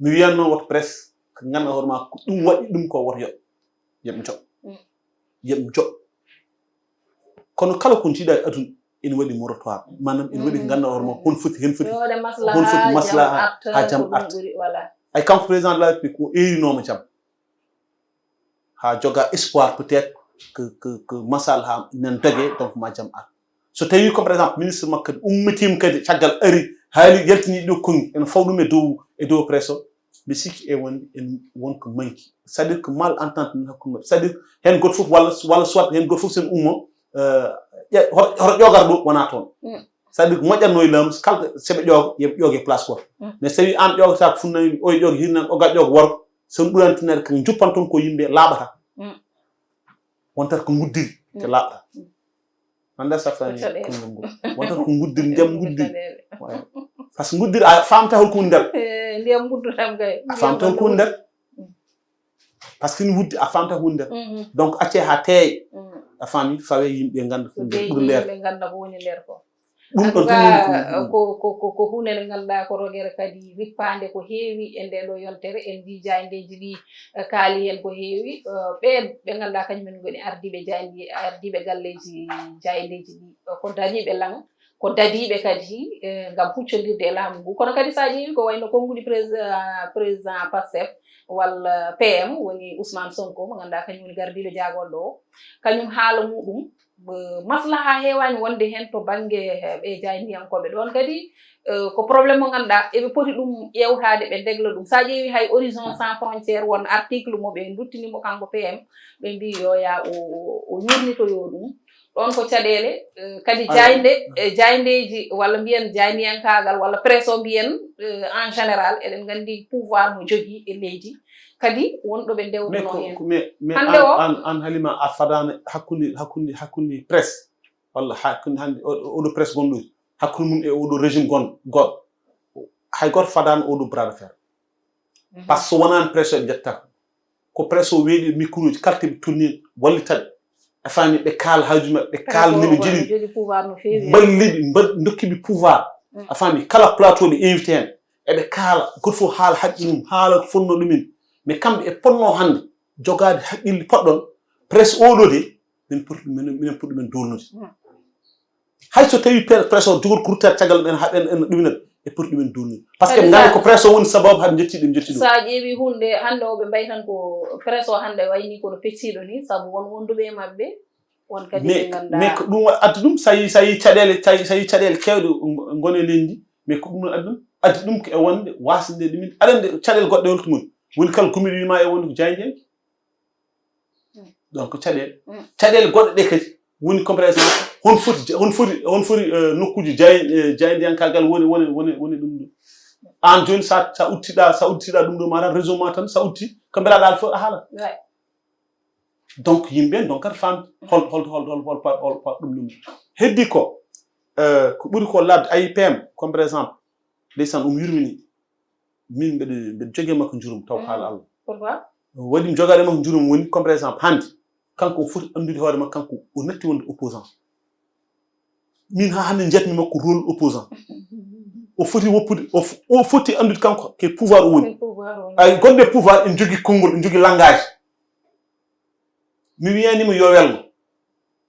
Mi wiyan noon woto presse, ko ngannduɗaa hoore ma ko ɗum waɗi ɗum ko woto yoɓ. Yoɓe joɓ. Mm. Yoɓe joɓ. Kono kala ko njiɗa e aduna, ene waɗi moratoire. Maanaam ene waɗi ko ngannduɗaa hoore ma, hon foti, hen foti, hon foti maslaha, haa jam arta. Ay, kanko président de la République o eerinooma jam. Haa joga espoir peut-être que, que, que masal haa nen doge, donc ma jam ar. So tawi ko, par exemple, ministre makko kadi ummitiima kadi caggal, ari, haali, yaltini ɗo konngi, ene faw ɗum e dow, e dow presse o, mbi sikki e wonde en won ko manki. C'est-à-dire que mal entente no hakkunde maɓɓe. C'est-à-dire heen gooto fof walla, walla soit heen gooto fof sen ummo, euh, ƴe-, hoto, hoto ƴogar ɗo wona toon. Mm. C'est-à-dire moƴƴatno e laamu, kala so ɓe ƴooga, yo ɓe ƴooge place goto. Mm. Mais so tawi an ƴoogata ko funnangue, oy ƴooga hirnangue, o ga ƴooga worgo, so ɗum ɓurani tinneede ko juppan toon ko yimɓe laaɓata. Mm. Wontata ko nguddiri, te Mm. laaɓata. Mm. Anda safrani Ko caɗeele. Konngol ngol. Wonta ko nguddiri, ndiyam Ko nguddiri. Caɗeele. Ouais. Par ce que nguddiri, a faamta holko woni nder. Eh, ndiyam nguddu tan kay. A faamta holko woni nder. Mm. Par ce que ni wuddi, a faamta ko woni nder. Mhm. Donc, accee haa teey. Mm. A faami, fawe yimɓe ngannda ko Ko nder, deeƴi ɓuri leer. Yimɓe ngannda ko woni nder ko. Ɗum En ɗon tout cas, tan woni ko, ko, ko, ko, ko huunde nde ngannduɗaa ko rogere kadi rippaande ko heewi e ndee ɗoo yontere. En njii jaayndeeji ɗi, eh, kaali heen ko heewi. Eh, ɓeen ɓe ngannduɗaa kañum en ngoni ardiiɓe jaayndi-, ardiiɓe galleeji jaayndeeji ɗi, eh, ko dariiɓe lan, ko dadiiɓe kadi, eh, ngam huccondirde e laamu ngu. Kono kadi so a ƴeewi ko wayno konnguɗi prési-, président Pastef walla P M woni Ousmane Sonko mo ngannduɗaa kañum woni gardiiɗo jaagorɗo o. Kañum haala muɗum, eh, maslaha heewaani wonde heen to bannge, eh, ɓe jaayndiyankooɓe. Ɗoon kadi, eh, ko problème mo ngannduɗaa eɓe poti ɗum ƴeewtaade, ɓe ndegla ɗum. So a ƴeewi hay Horizon Sans Frontières won article mo ɓe nduttini mo kanko P M, ɓe mbi yo yaa o, o, o yurnitoyo ɗum. Ɗoon ko caɗeele, eh, kadi Ayo. Jaaynde, eh, jaayndeeji walla mbiyen jaayndiyankaagal walla presse o mbiyen, eh, en général, eɗen nganndi pouvoir mo jogii e leydi. Kadi wonɗo ɓe Mais ndewduno ko, heen. Ko, mais, mais Hannde an, o an, an Halima a fadaani hakkunde, hakkunde, hakkunde presse walla hakkunde hannde o, o, oɗo presse gonɗo hakkunde mum e oɗo régime gon-, goɗɗo. Hay gooto fadaani oɗo bras de fer. Mhm. Par ce que so wonaani presse o ɓe njettata. Ko presse o weeɗi micro ji, kala to ɓe tolni wallitaɓe. A faami, ɓe kaala haaju maɓɓe, ɓe kaala no ɓe njiɗi. Jogii pouvoir no feewi. Mballi ɓe, mbal-, ndokki ɓe pouvoir. Mm. A faami, kala plateau ɓe invité heen. Eɓe kaala, gooto fof haala haqqe mum, haala ko fotnoo ɗumen. Mais kamɓe e potnoo hannde jogaade haqqille poɗɗon, presse oɗo de, min poti ɗum, minen, minen poti ɗumen doolnude. Mm. Hay so tawi pre-, presse o jogori ko ruttata caggal men, ha ɓen, en ɗuminat, e poti ɗumen doolnude. Par ce que Kadi ngannde sa- ko presse o woni sababu hade jetti ɗum, jetti ɗum. Sa ƴeewi hunde, hannde o ɓe mbayi tan ko presse o hannde wayni kono pecciɗo ni, sabu won wonduɓe e maɓɓe, won kadi ɓe Mais, ngannduɗaa mais ko ɗum wa-, addi ɗum, sa yi, sa yi caɗeele, sa yi, sa yi caɗeele kewɗe ngo-, ngone leydi ndi, mais ko ɗum addi ɗum, addi ɗum ko e wonde wasde ɗumen. Aɗa anndi caɗeele goɗɗe holto ngoni? Woni kala gumiɗo wima e wonde ko jaayndiyanke. Mm. Donc, caɗeele. Mm. Caɗeele goɗɗe ɗe kadi woni, comme par exemple, hon foti ja-, hon foti, hon foti, euh, nokkuuji jaay-, euh, jaayndiyankaagal woni, woni, woni, woni ɗum ɗo. Aan jooni sa, sa udditiɗa, sa udditiɗa ɗum ɗo, maanaam réseau ma tan, sa udditi, ko mbelaɗa fof a haala. Ouais. Donc, yimɓe ɓen donc kadi faamde hol, hol, hol, hol, hol, hol, hol ɗum ɗum. Heddi ko, euh, ko ɓuri ko laabde, ayi P M, comme par exemple, ndeysaan, um yurmini. Min mbeɗa, mbeɗa jogii makko njurum, taw ko haala Allah. Pourquoi? Waɗi mi jogaade makko njurum woni, comme par exemple, hannde, kanko o foti anndude hoore makko, kanko o natti wonde opposant. Min haa hannde njiyatmi makko rôle opposant. O foti woppude, o f-, o foti anndude kanko ke pouvoir o woni. Ke pouvoir o woni. Ay, gonɗo e pouvoir ene jogii konngol, ene jogii langage. Mi wiyaani mo yo welno,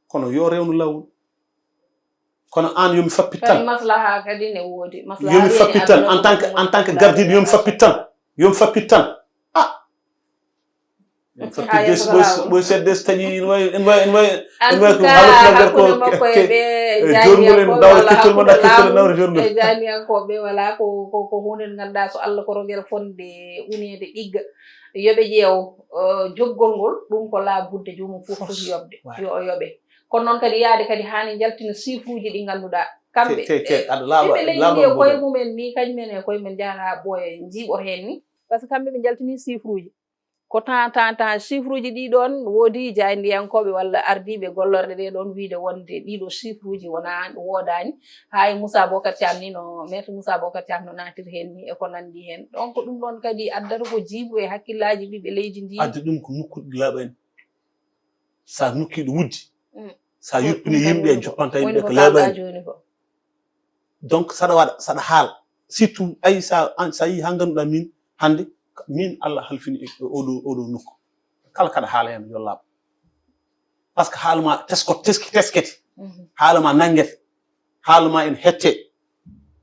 kono yo rewnu laawol. Kono aan, yo mi fappit tan. Kadi maslaha kadi ne woodi. Maslaha Yo mi weeɓi fappit tan, aduna en tant que, fof en tant que woni gardiiɗo, yo mi fappit tan. Yo mi fappit tan. Ah! Yo mi fappit. Haa yeeso laawol. Ɓoy, ɓoy seedde so taƴi ene wayi, ene wayi, ene wayi, ene wayi ko haalata nder ko hakkunde makko e ke-, ɓe e joorngol en, jaayndiyankooɓe, dawra wala keccol hakkunde mbaɗa keccol e laamu nawra joorngol. E jaayndiyankooɓe, wala ko, ko, ko huunde nde ngannduɗaa so Allah ko rogere fotde uneede ɗigga. Yo ɓe ƴeew, eh, joggol ngol, ɗum ko laaɓude joomum fof foti yoɓde, Waay. Yo o yoɓe. Kono noon kadi yaade kadi haa ne njaltina chiffre uji ɗi ngannduɗaa. Kamɓe, Ke-, ke-, ke-, eh, aɗa laaɓa, ɓe laaɓa leydi e mboɗo. Koye mumen ni, kañum en e koye mumen njaha haa ɓooya, njiiɓo heen ni. Par ce que kamɓe ɓe njaltini chiffre uji. Ko temps, temps, temps, chiffre uji ɗi ɗoon woodi jaayndiyankooɓe walla ardiiɓe gollorɗe ɗe ɗoon wiyde wonde ɗiɗo chiffre uji wonaa, woodaani. Haa e Moussa Bocar Thiam ni no, Maître Moussa Bocar Thiam no naatiri heen ni e ko nanndi heen. Donc ɗum ɗoon kadi addata ko jiibu e hakkillaaji ɓiɓɓe leydi ndi. Addi ɗum ko nokkuuji laaɓaani. Sa nokkiiɗo wuddi, Mm. sa Ko yuppini ɗum yimɓe kadi woni ko, joppanta woni yimɓe ko ko laaɓaani. Kalɗa jooni ko. Donc, saɗa waɗa, saɗa haala. Surtout, ay, sa, an, sa yii haa ngannduɗaa min, hannde, min Allah halfini e oɗo, oɗo nokku. Kala kaɗa haala heen, yo laaɓ. Par ce que haala ma tesko-, teski-, teskete. Mhm. Haala ma nanngete. Haala ma ene hette.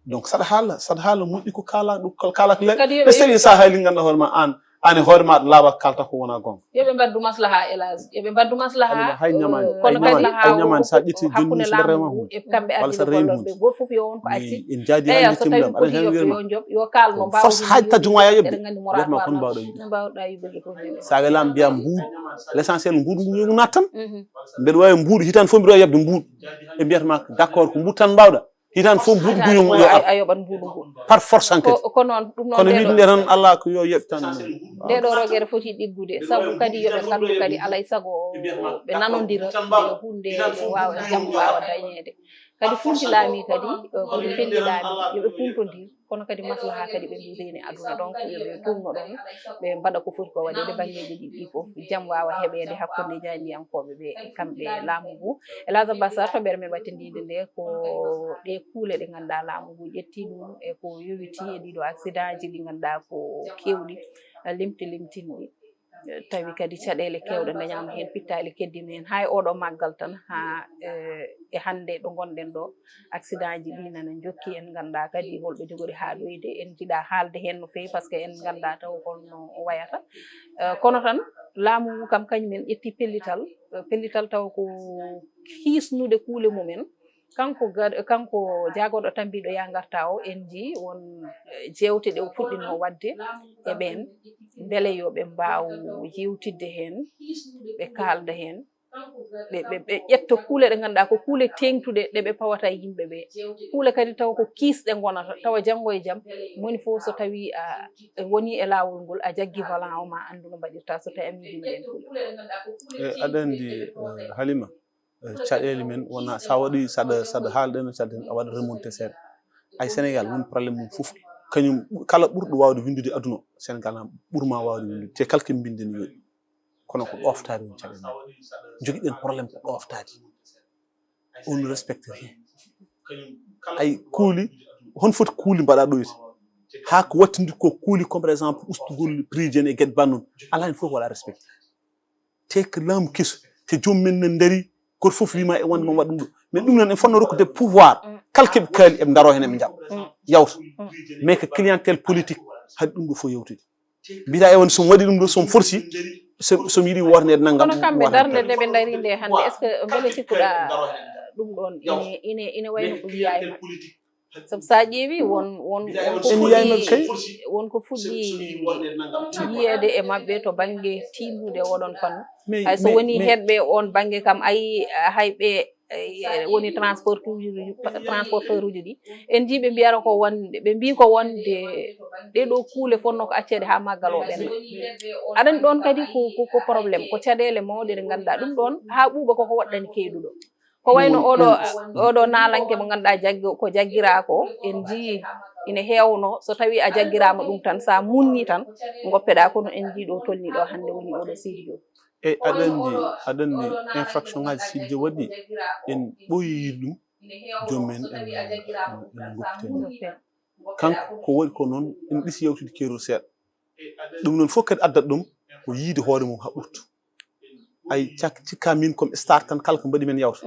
Donc, saɗa haala, saɗa haala moƴƴi ko kaala, ɗum kal-, kaala ko le-, Kadi yo ɓe ɓe seeɗi sa haali ngannduɗaa hoore ma aan, An e hoore ma aɗa laaɓa, kalta ko wona gonga. Yo ɓe mbaɗdu maslaha, Elage, yo ɓe mbaɗdu maslaha. Hay ñamaani, kono kadi maslaha o hakkunde laamu ngu e kamɓe ardiiɓe gollorɓe ɓe, gooto fof yo won ko acci. Eya, so tawi ko foti yoɓde yo joɓ, yo kaalno mbaawa fos haaj tajjuma ya yoɓde. Eɗen nganndi moratoire ma, no mbaawɗa yuɓɓude fof. Saga lam mbiya mbuuɗi, l'essentiel mbuuɗi ngu yo ngu naat tan. Mbeɗa waawi mbuuɗi hitaande fof mbiɗa waawi yoɓde mbuuɗi. Ɓe mbiyata ma d'accord ko mbuuɗi tan mbaawɗa. Hitan fof buɗguyo mum yo ar. A yoɓat mbuɗu ngu. Par force en kadi. Ko noon ɗum noon. Kono wiɗnde tan Allah ko yo yoɓ tan. Nde ɗo rogere foti ɗiggude sabu kadi yoɓe ngandu kadi alay sago ɓe nanodira nde hunde nde wawa jam wawa dañede. Kadi funti laami kadi kodi fendi laami yoɓe puntodir kono kadi maslaha kadi ɓe mbiɗeni aduna donc yoɓe tunno ɗon ɓe mbaɗa ko foti ko waɗede banngeji ɗiɗi ɗi fof jam wawa heɓede hakkunde jayniyankoɓe ɓe e kamɓe laamu ngu. Elhadj Abbas Sarr toɓɓere men wattindinde nde ko ɗe kuule ɗe ngannduɗaa laamu ngu ƴetti ɗum e ko yowiti e ɗiɗo accident ji ɗi ngannduɗaa ko kewɗi limti limtinɗi tawi kadi caɗeele kewɗe dañaama heen pittaali keddima heen haa e oɗo maggal tan haa e hannde ɗo ngonɗen ɗo accident ji ɗi nana njokki en ngannduɗaa kadi holɓe jogori haa ɗoyde en jiɗa haalde heen no feewi par ce que en ngannduɗaa taw holno wayata kono tan laamu ngu kam kañum en ƴetti pellital pellital taw ko hisnude kuule mumen kanko kanko jaagoɗo tambiɗo ya garta o en ji won jewte ɗe o fuɗɗino wadde e ɓen beele yo ɓe mbaaw yewtidde heen ɓe kaalda heen ɓe ɓe ƴetto kuule ɗe ngannduɗaa ko kuule teeŋtuɗe ɗe ɓe pawata yimɓe ɓe kuule kadi taw ko kiisɗe ngonata tawa janngo e jam moni fof so tawi a woni e laawol ngol a jaggi volant o ma anndu no mbaɗirta so tawi a miijima ɗen kuule e aɗa anndi halima caɗeele men wona sa waɗi saɗa saɗa haalɗeno caɗeele a waɗa remonté seeɗa ay sénégal woni problème mum fof kañum kala ɓurɗo wawde windude aduna o sénégal na ɓurma wawde windude te kala keɓe mbindeni yooɗi kono ko ɗoftade woni caɗeele men jogiɗen problème ko ɗoftade on respecte rien ay kuuli hon foti kuuli mbaɗa ɗoyde ha ko wattidi ko kuuli comme par exemple ustugol prix jeni e gueɗe bannon ala hen fof wala respecte te ko laamu keso te joom men ne daari goto fof wima e wonde mom waɗa ɗum ɗo mais ɗum noon en fotno rokkude pouvoir kala keɓe kaali eɓe daro hen eɓe jaɓa yawta mais ko clientèle politique haɗi ɗum ɗo fof yawtude mbiyata e wonde somi waɗi ɗum ɗo somi forci somi yiɗi wotnede naggam kono kamɓe darde nde ɓe dari nde hannde est ce que beele sikkuɗa ɗum ɗon ine ine ine wayno ko yiyaye maɓɓe sabu sa ƴeewi won won won ko fuɗɗi won ko fuɗɗi yiyeede e maɓɓe to bannge tinnude oɗon fannu hay so woni heɗɓe on bannge kam ayi hay ɓe woni transporteur uji ɗi en jii ɓe mbiyata ko wonde ɓe mbi ko wonde ɗeɗo kuule fonno ko accede ha maggal o ɓenna aɗani ɗon kadi ko ko problème ko caɗele mawɗe ɗe ngannduɗa ɗum ɗon ha ɓuuɓa koko waɗɗani keyɗuɗo ko wayno oɗo oɗo nalanke mo ganduɗa jaggi ko jaggira ko en jii ina hewno so tawi a jaggirama ɗum tan sa munni tan goppeɗa kono en jii ɗo tolni ɗo hande woni oɗo Sidy Diop e aɗa andi aɗa andi infraction ngaji Sidy Diop waɗi en ɓooyi yiide ɗum joom men en en goppiteni kanko ko waɗi ko noon en ɗisi yewtude keerol seeɗa ɗum noon fof kadi addat ɗum ko yiide hoore mum ha ɓurtu ay cak cikka min comme star tan kala ko mbaɗi men yawta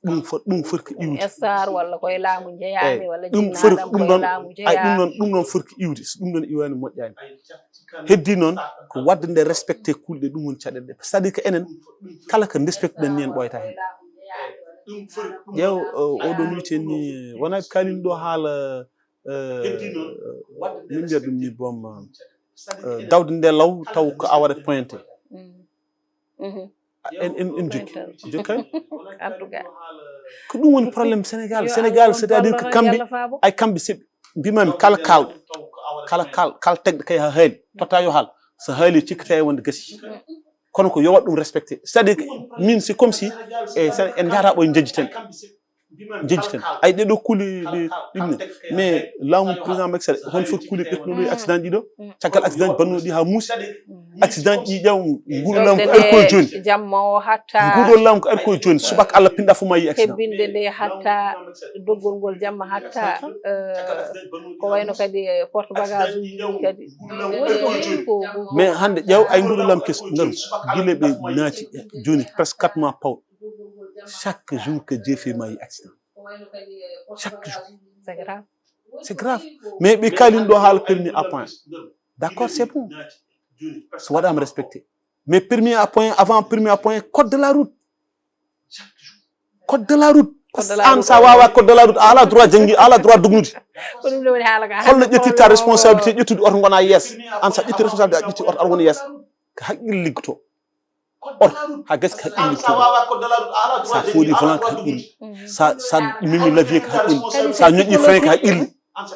ɗum fot ɗum foti ko iwde star walla koye laamu jeyaami walla ɗum foti ɗum ɗon ay ɗum ɗon ɗum ɗon foti ko iwde so ɗum ɗon iwani moƴƴani heddi noon ko wadde nde respecté kulɗe ɗum woni caɗeɗe ɗe c'est à dire que enen kala ko respecté ɗen ni en ɓoyta hen ƴeew oɗon wiyte ni wona kalin ɗo haala min mbiyat ɗum ni boom dawde nde law taw ko awade pointé en en en jokki jokkani ko ɗum woni problème sénégal sénégal c'est à dire que kamɓe ay kamɓe seɓi mbimami kala kawɗe kala kal kala tegɗe kay ha haali totta yo haal so haali cikkata e wonde gasi kono ko yo waɗ ɗum respecté c'est à dire que min c'est comme si e en jahata ɓoye jejjiten jejjiten ay ɗeɗo kuuli ɗimne mais laamu président Macky Sall hol foti kuuli ɓettunoɗo e accident ɗiɗo caggal accident bannoɗi ha muusi accident ɗi ƴaw nguɗo laamu ko ari koye joni jamma o hatta nguɗo laamu ko ari koye joni subaka Allah pinɗa fof ma yi accident hebbinde nde hatta doggol ngol jamma hatta ko wayno kadi porte bagage uji kadi woni ko min ko mais hande ƴeew ay nguɗo laamu keso ngaru gila ɓe naati joni presque quatre mois paw chaque jour que Dieu fait ma yi accident chaque jour c'est grave c'est grave mais ɓe kalin ɗo haala permis à point D'accord, c'est bon. So waɗaama respecté. Mais premier point, avant premier point, code de la route. Code de la route. Parce que an sa wawa code de la route, a ala droit janngi, a ala droit dognude. Ko ɗum ɗo woni haala ka. Holno ƴettirta responsabilité, ƴettude oto gona yees? An sa ƴetti responsabilité, a ƴetti oto aɗa wona yees. Ko haqqil liggoto. Oto ha gasi ko haqqil liggoto. Sa foodi volant ko haqqil. Sa sa memi levier ko haqqil. Sa ñoƴƴi frein ko haqqil.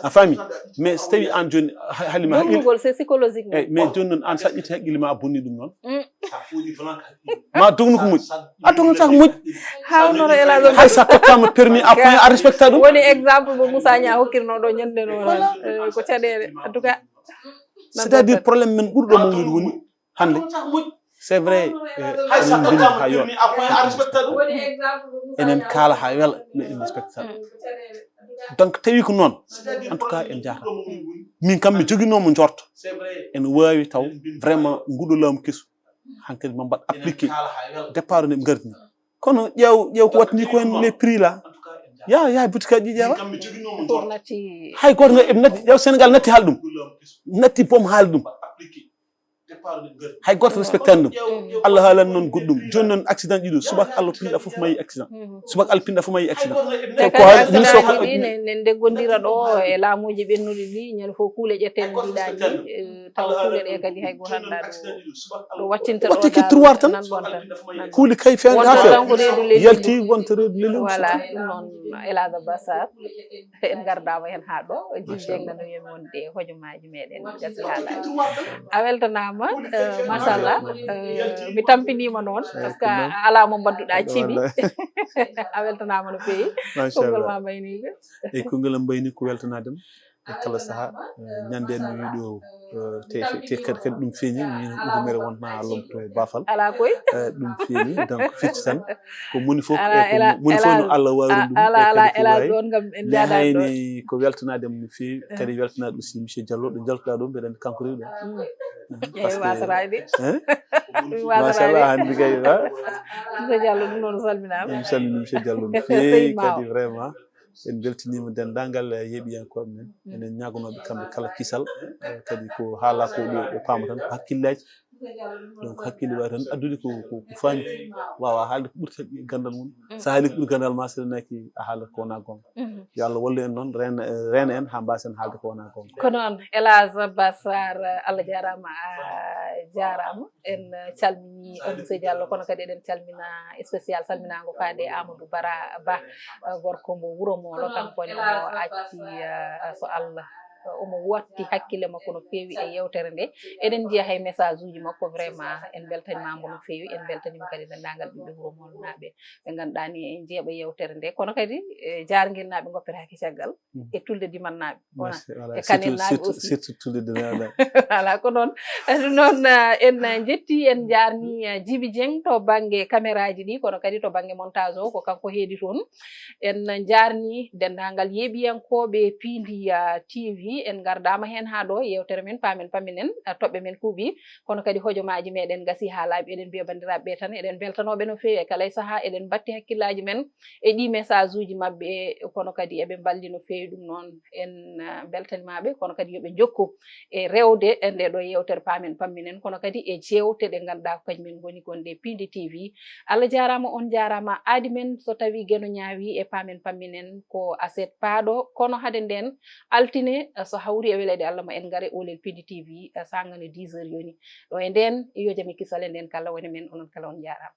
A faami? Mais so tawi an joni ha- halima haqqil. Dogugol, c'est psychologique. Eyyi, mais joni noon an sa ƴetti haqqille ma a bonni ɗum noon. Ma dognu ko moƴƴi. A dognata ko moƴƴi. Hawnoro elage. Hay sa tottama permis à point a respecta ɗum. Woni exemple mo Moussa Niang hokkirno ɗo ñande no. Ko caɗele en tout cas. C'est-à-dire problème men ɓurɗo mawnude woni hannde. C'est vrai, enen mbindi ha yooɗa. Enen kaala ha wela, mais en respecta. Donc tawi ko noon, en tout cas en jaarama. Min kam mi joginoomo njorto ene waawi taw vraiment nguɗo laamu kesu hankadi ma mbaɗ appliqué départ nde ɓe ngardi ni. Kono ƴeew ƴeew ko wattani ko en les prix là. Ya ya boutique aji ƴeewa. Hay gooto ngal eɓe natti ƴeew Sénégal natti haal ɗum. Natti boom haal ɗum. Hay gooto respectani ɗum. Allah haalani noon goɗɗum. Jooni noon accident ɗiɗo, subaka Allah pinɗa fof mayi accident. Subaka Allah pinɗa fof mayi accident. Te ko haali ɗum so ko ɗi ne ne ndeggondira ɗo e laamuuji ɓennuɗi ɗi, ñande fof kuule ƴetteɗe mbiɗa ni tawa kuule ɗe kadi hay gooto annda ɗo ɗo wattinta ɗo. Wattiki tiroir tan. Kuuli kay feeña ha feewa. Yalti wonta reedu lelin. Voilà ɗum noon. Elage Bassar. En ngardaama heen haa ɗo. Jibi Jeŋ nano wiya mi wonde hojomaaji meɗen gasi haa laaɓi. A weltanaama. Machallah. Mi tampiniima noon parce que a alaa mo mbadduɗaa cibi. A weltanaama no feewi. Konngol ma mbayniiɗo. Eyi konngol am mbayni ko weltanaade mi e kala sahaa. Ñande en mi wiɗo te te kadi kadi ɗum feeñi min ujunere wonta lomto e bafal. Ala koy. Ɗum feeñi donc fecci tan ko moni fof moni fof no Allah wawri ɗum. Ala ala ala ɗon kam en jaada ɗo. Ko weltanade mo no feewi kadi weltanade aussi monsieur Diallo ɗo jaltuɗa ɗo mbeɗa andi kanko rewi ɗo. Eyi wasaraji. Machallah hande kay monsieur Diallo ɗum noon salminama. Mi salmini monsieur Diallo no feewi kadi vraiment. En mbeltiniima denndaangal yeeɓiyankooɓe men. Enen ñaaganooɓe kamɓe kala kisal. Kadi ko haalaa ko ɗo ɓe paama tan ko hakkillaaji. Donc hakkille waawi tan addude ko ko faami. Waawa haalde ko ɓurti ganndal mum. So a haalii ko ɓuri ganndal ma so renaki a haalat ko wonaa goonga. Yo Allah wallu en noon reena reena en haa mbaasen haalde ko wonaa goonga. Ko noon Elage Bassar Allah jaaraama a jaaraama. En calmini Monsieur Diallo kono kadi eɗen calmina spécial salminaango faade Amadou Bara Ba gorko mbo wuro Molo kanko ne omo acci so Allah omo watti hakkille makko no feewi e yewtere nde eɗen njiya hay message uji makko vraiment en beltanima mbo no feewi en beltanima kadi denndaangal ɓiɓɓe wuro Molo naaɓe ɓe ngannduɗaa ni en jeeɓa yewtere nde kono kadi jaarngirnaaɓe ngoppetaake caggal e tulde dimannaaɓe wona e kanelnaaɓe aussi surtout tulde dimannaaɓe. Voilà ko noon ɗum noon en njetti en njaarni Jibi Dieng to bannge caméraji ɗi kono kadi to bannge montage o ko kanko heedi toon. En njaarni denndaangal yeeɓiyankooɓe Piindi T V en ngardaama heen haa ɗo yewtere men paamen pamminen toɓɓe men kuuɓi kono kadi hojomaaji meɗen ngasi haa laaɓi eɗen mbiya banndiraaɓe ɓe tan eɗen mbeltanooɓe no feewi e kala e sahaa eɗen mbatti hakkillaaji men e ɗi message uji maɓɓe kono kadi eɓe mballi no feewi ɗum noon en beltanimaɓe kono kadi yoɓe jokku e rewde e nde ɗo yewtere paamen pamminen kono kadi e jewte ɗe ngannduɗaa ko kañumen ngoni gonɗe Piindi T V. Allah jaaraama on jaaraama aadi men so tawi geno ñaawi e paamen pamminen ko aset paaɗo kono hade nden altine so hawri e weleede Allah ma en ngare olel Piindi T V sangano dix heures yoni ɗo e nden yo jam e kisal e nden kala woni men onon kala on jaaraama.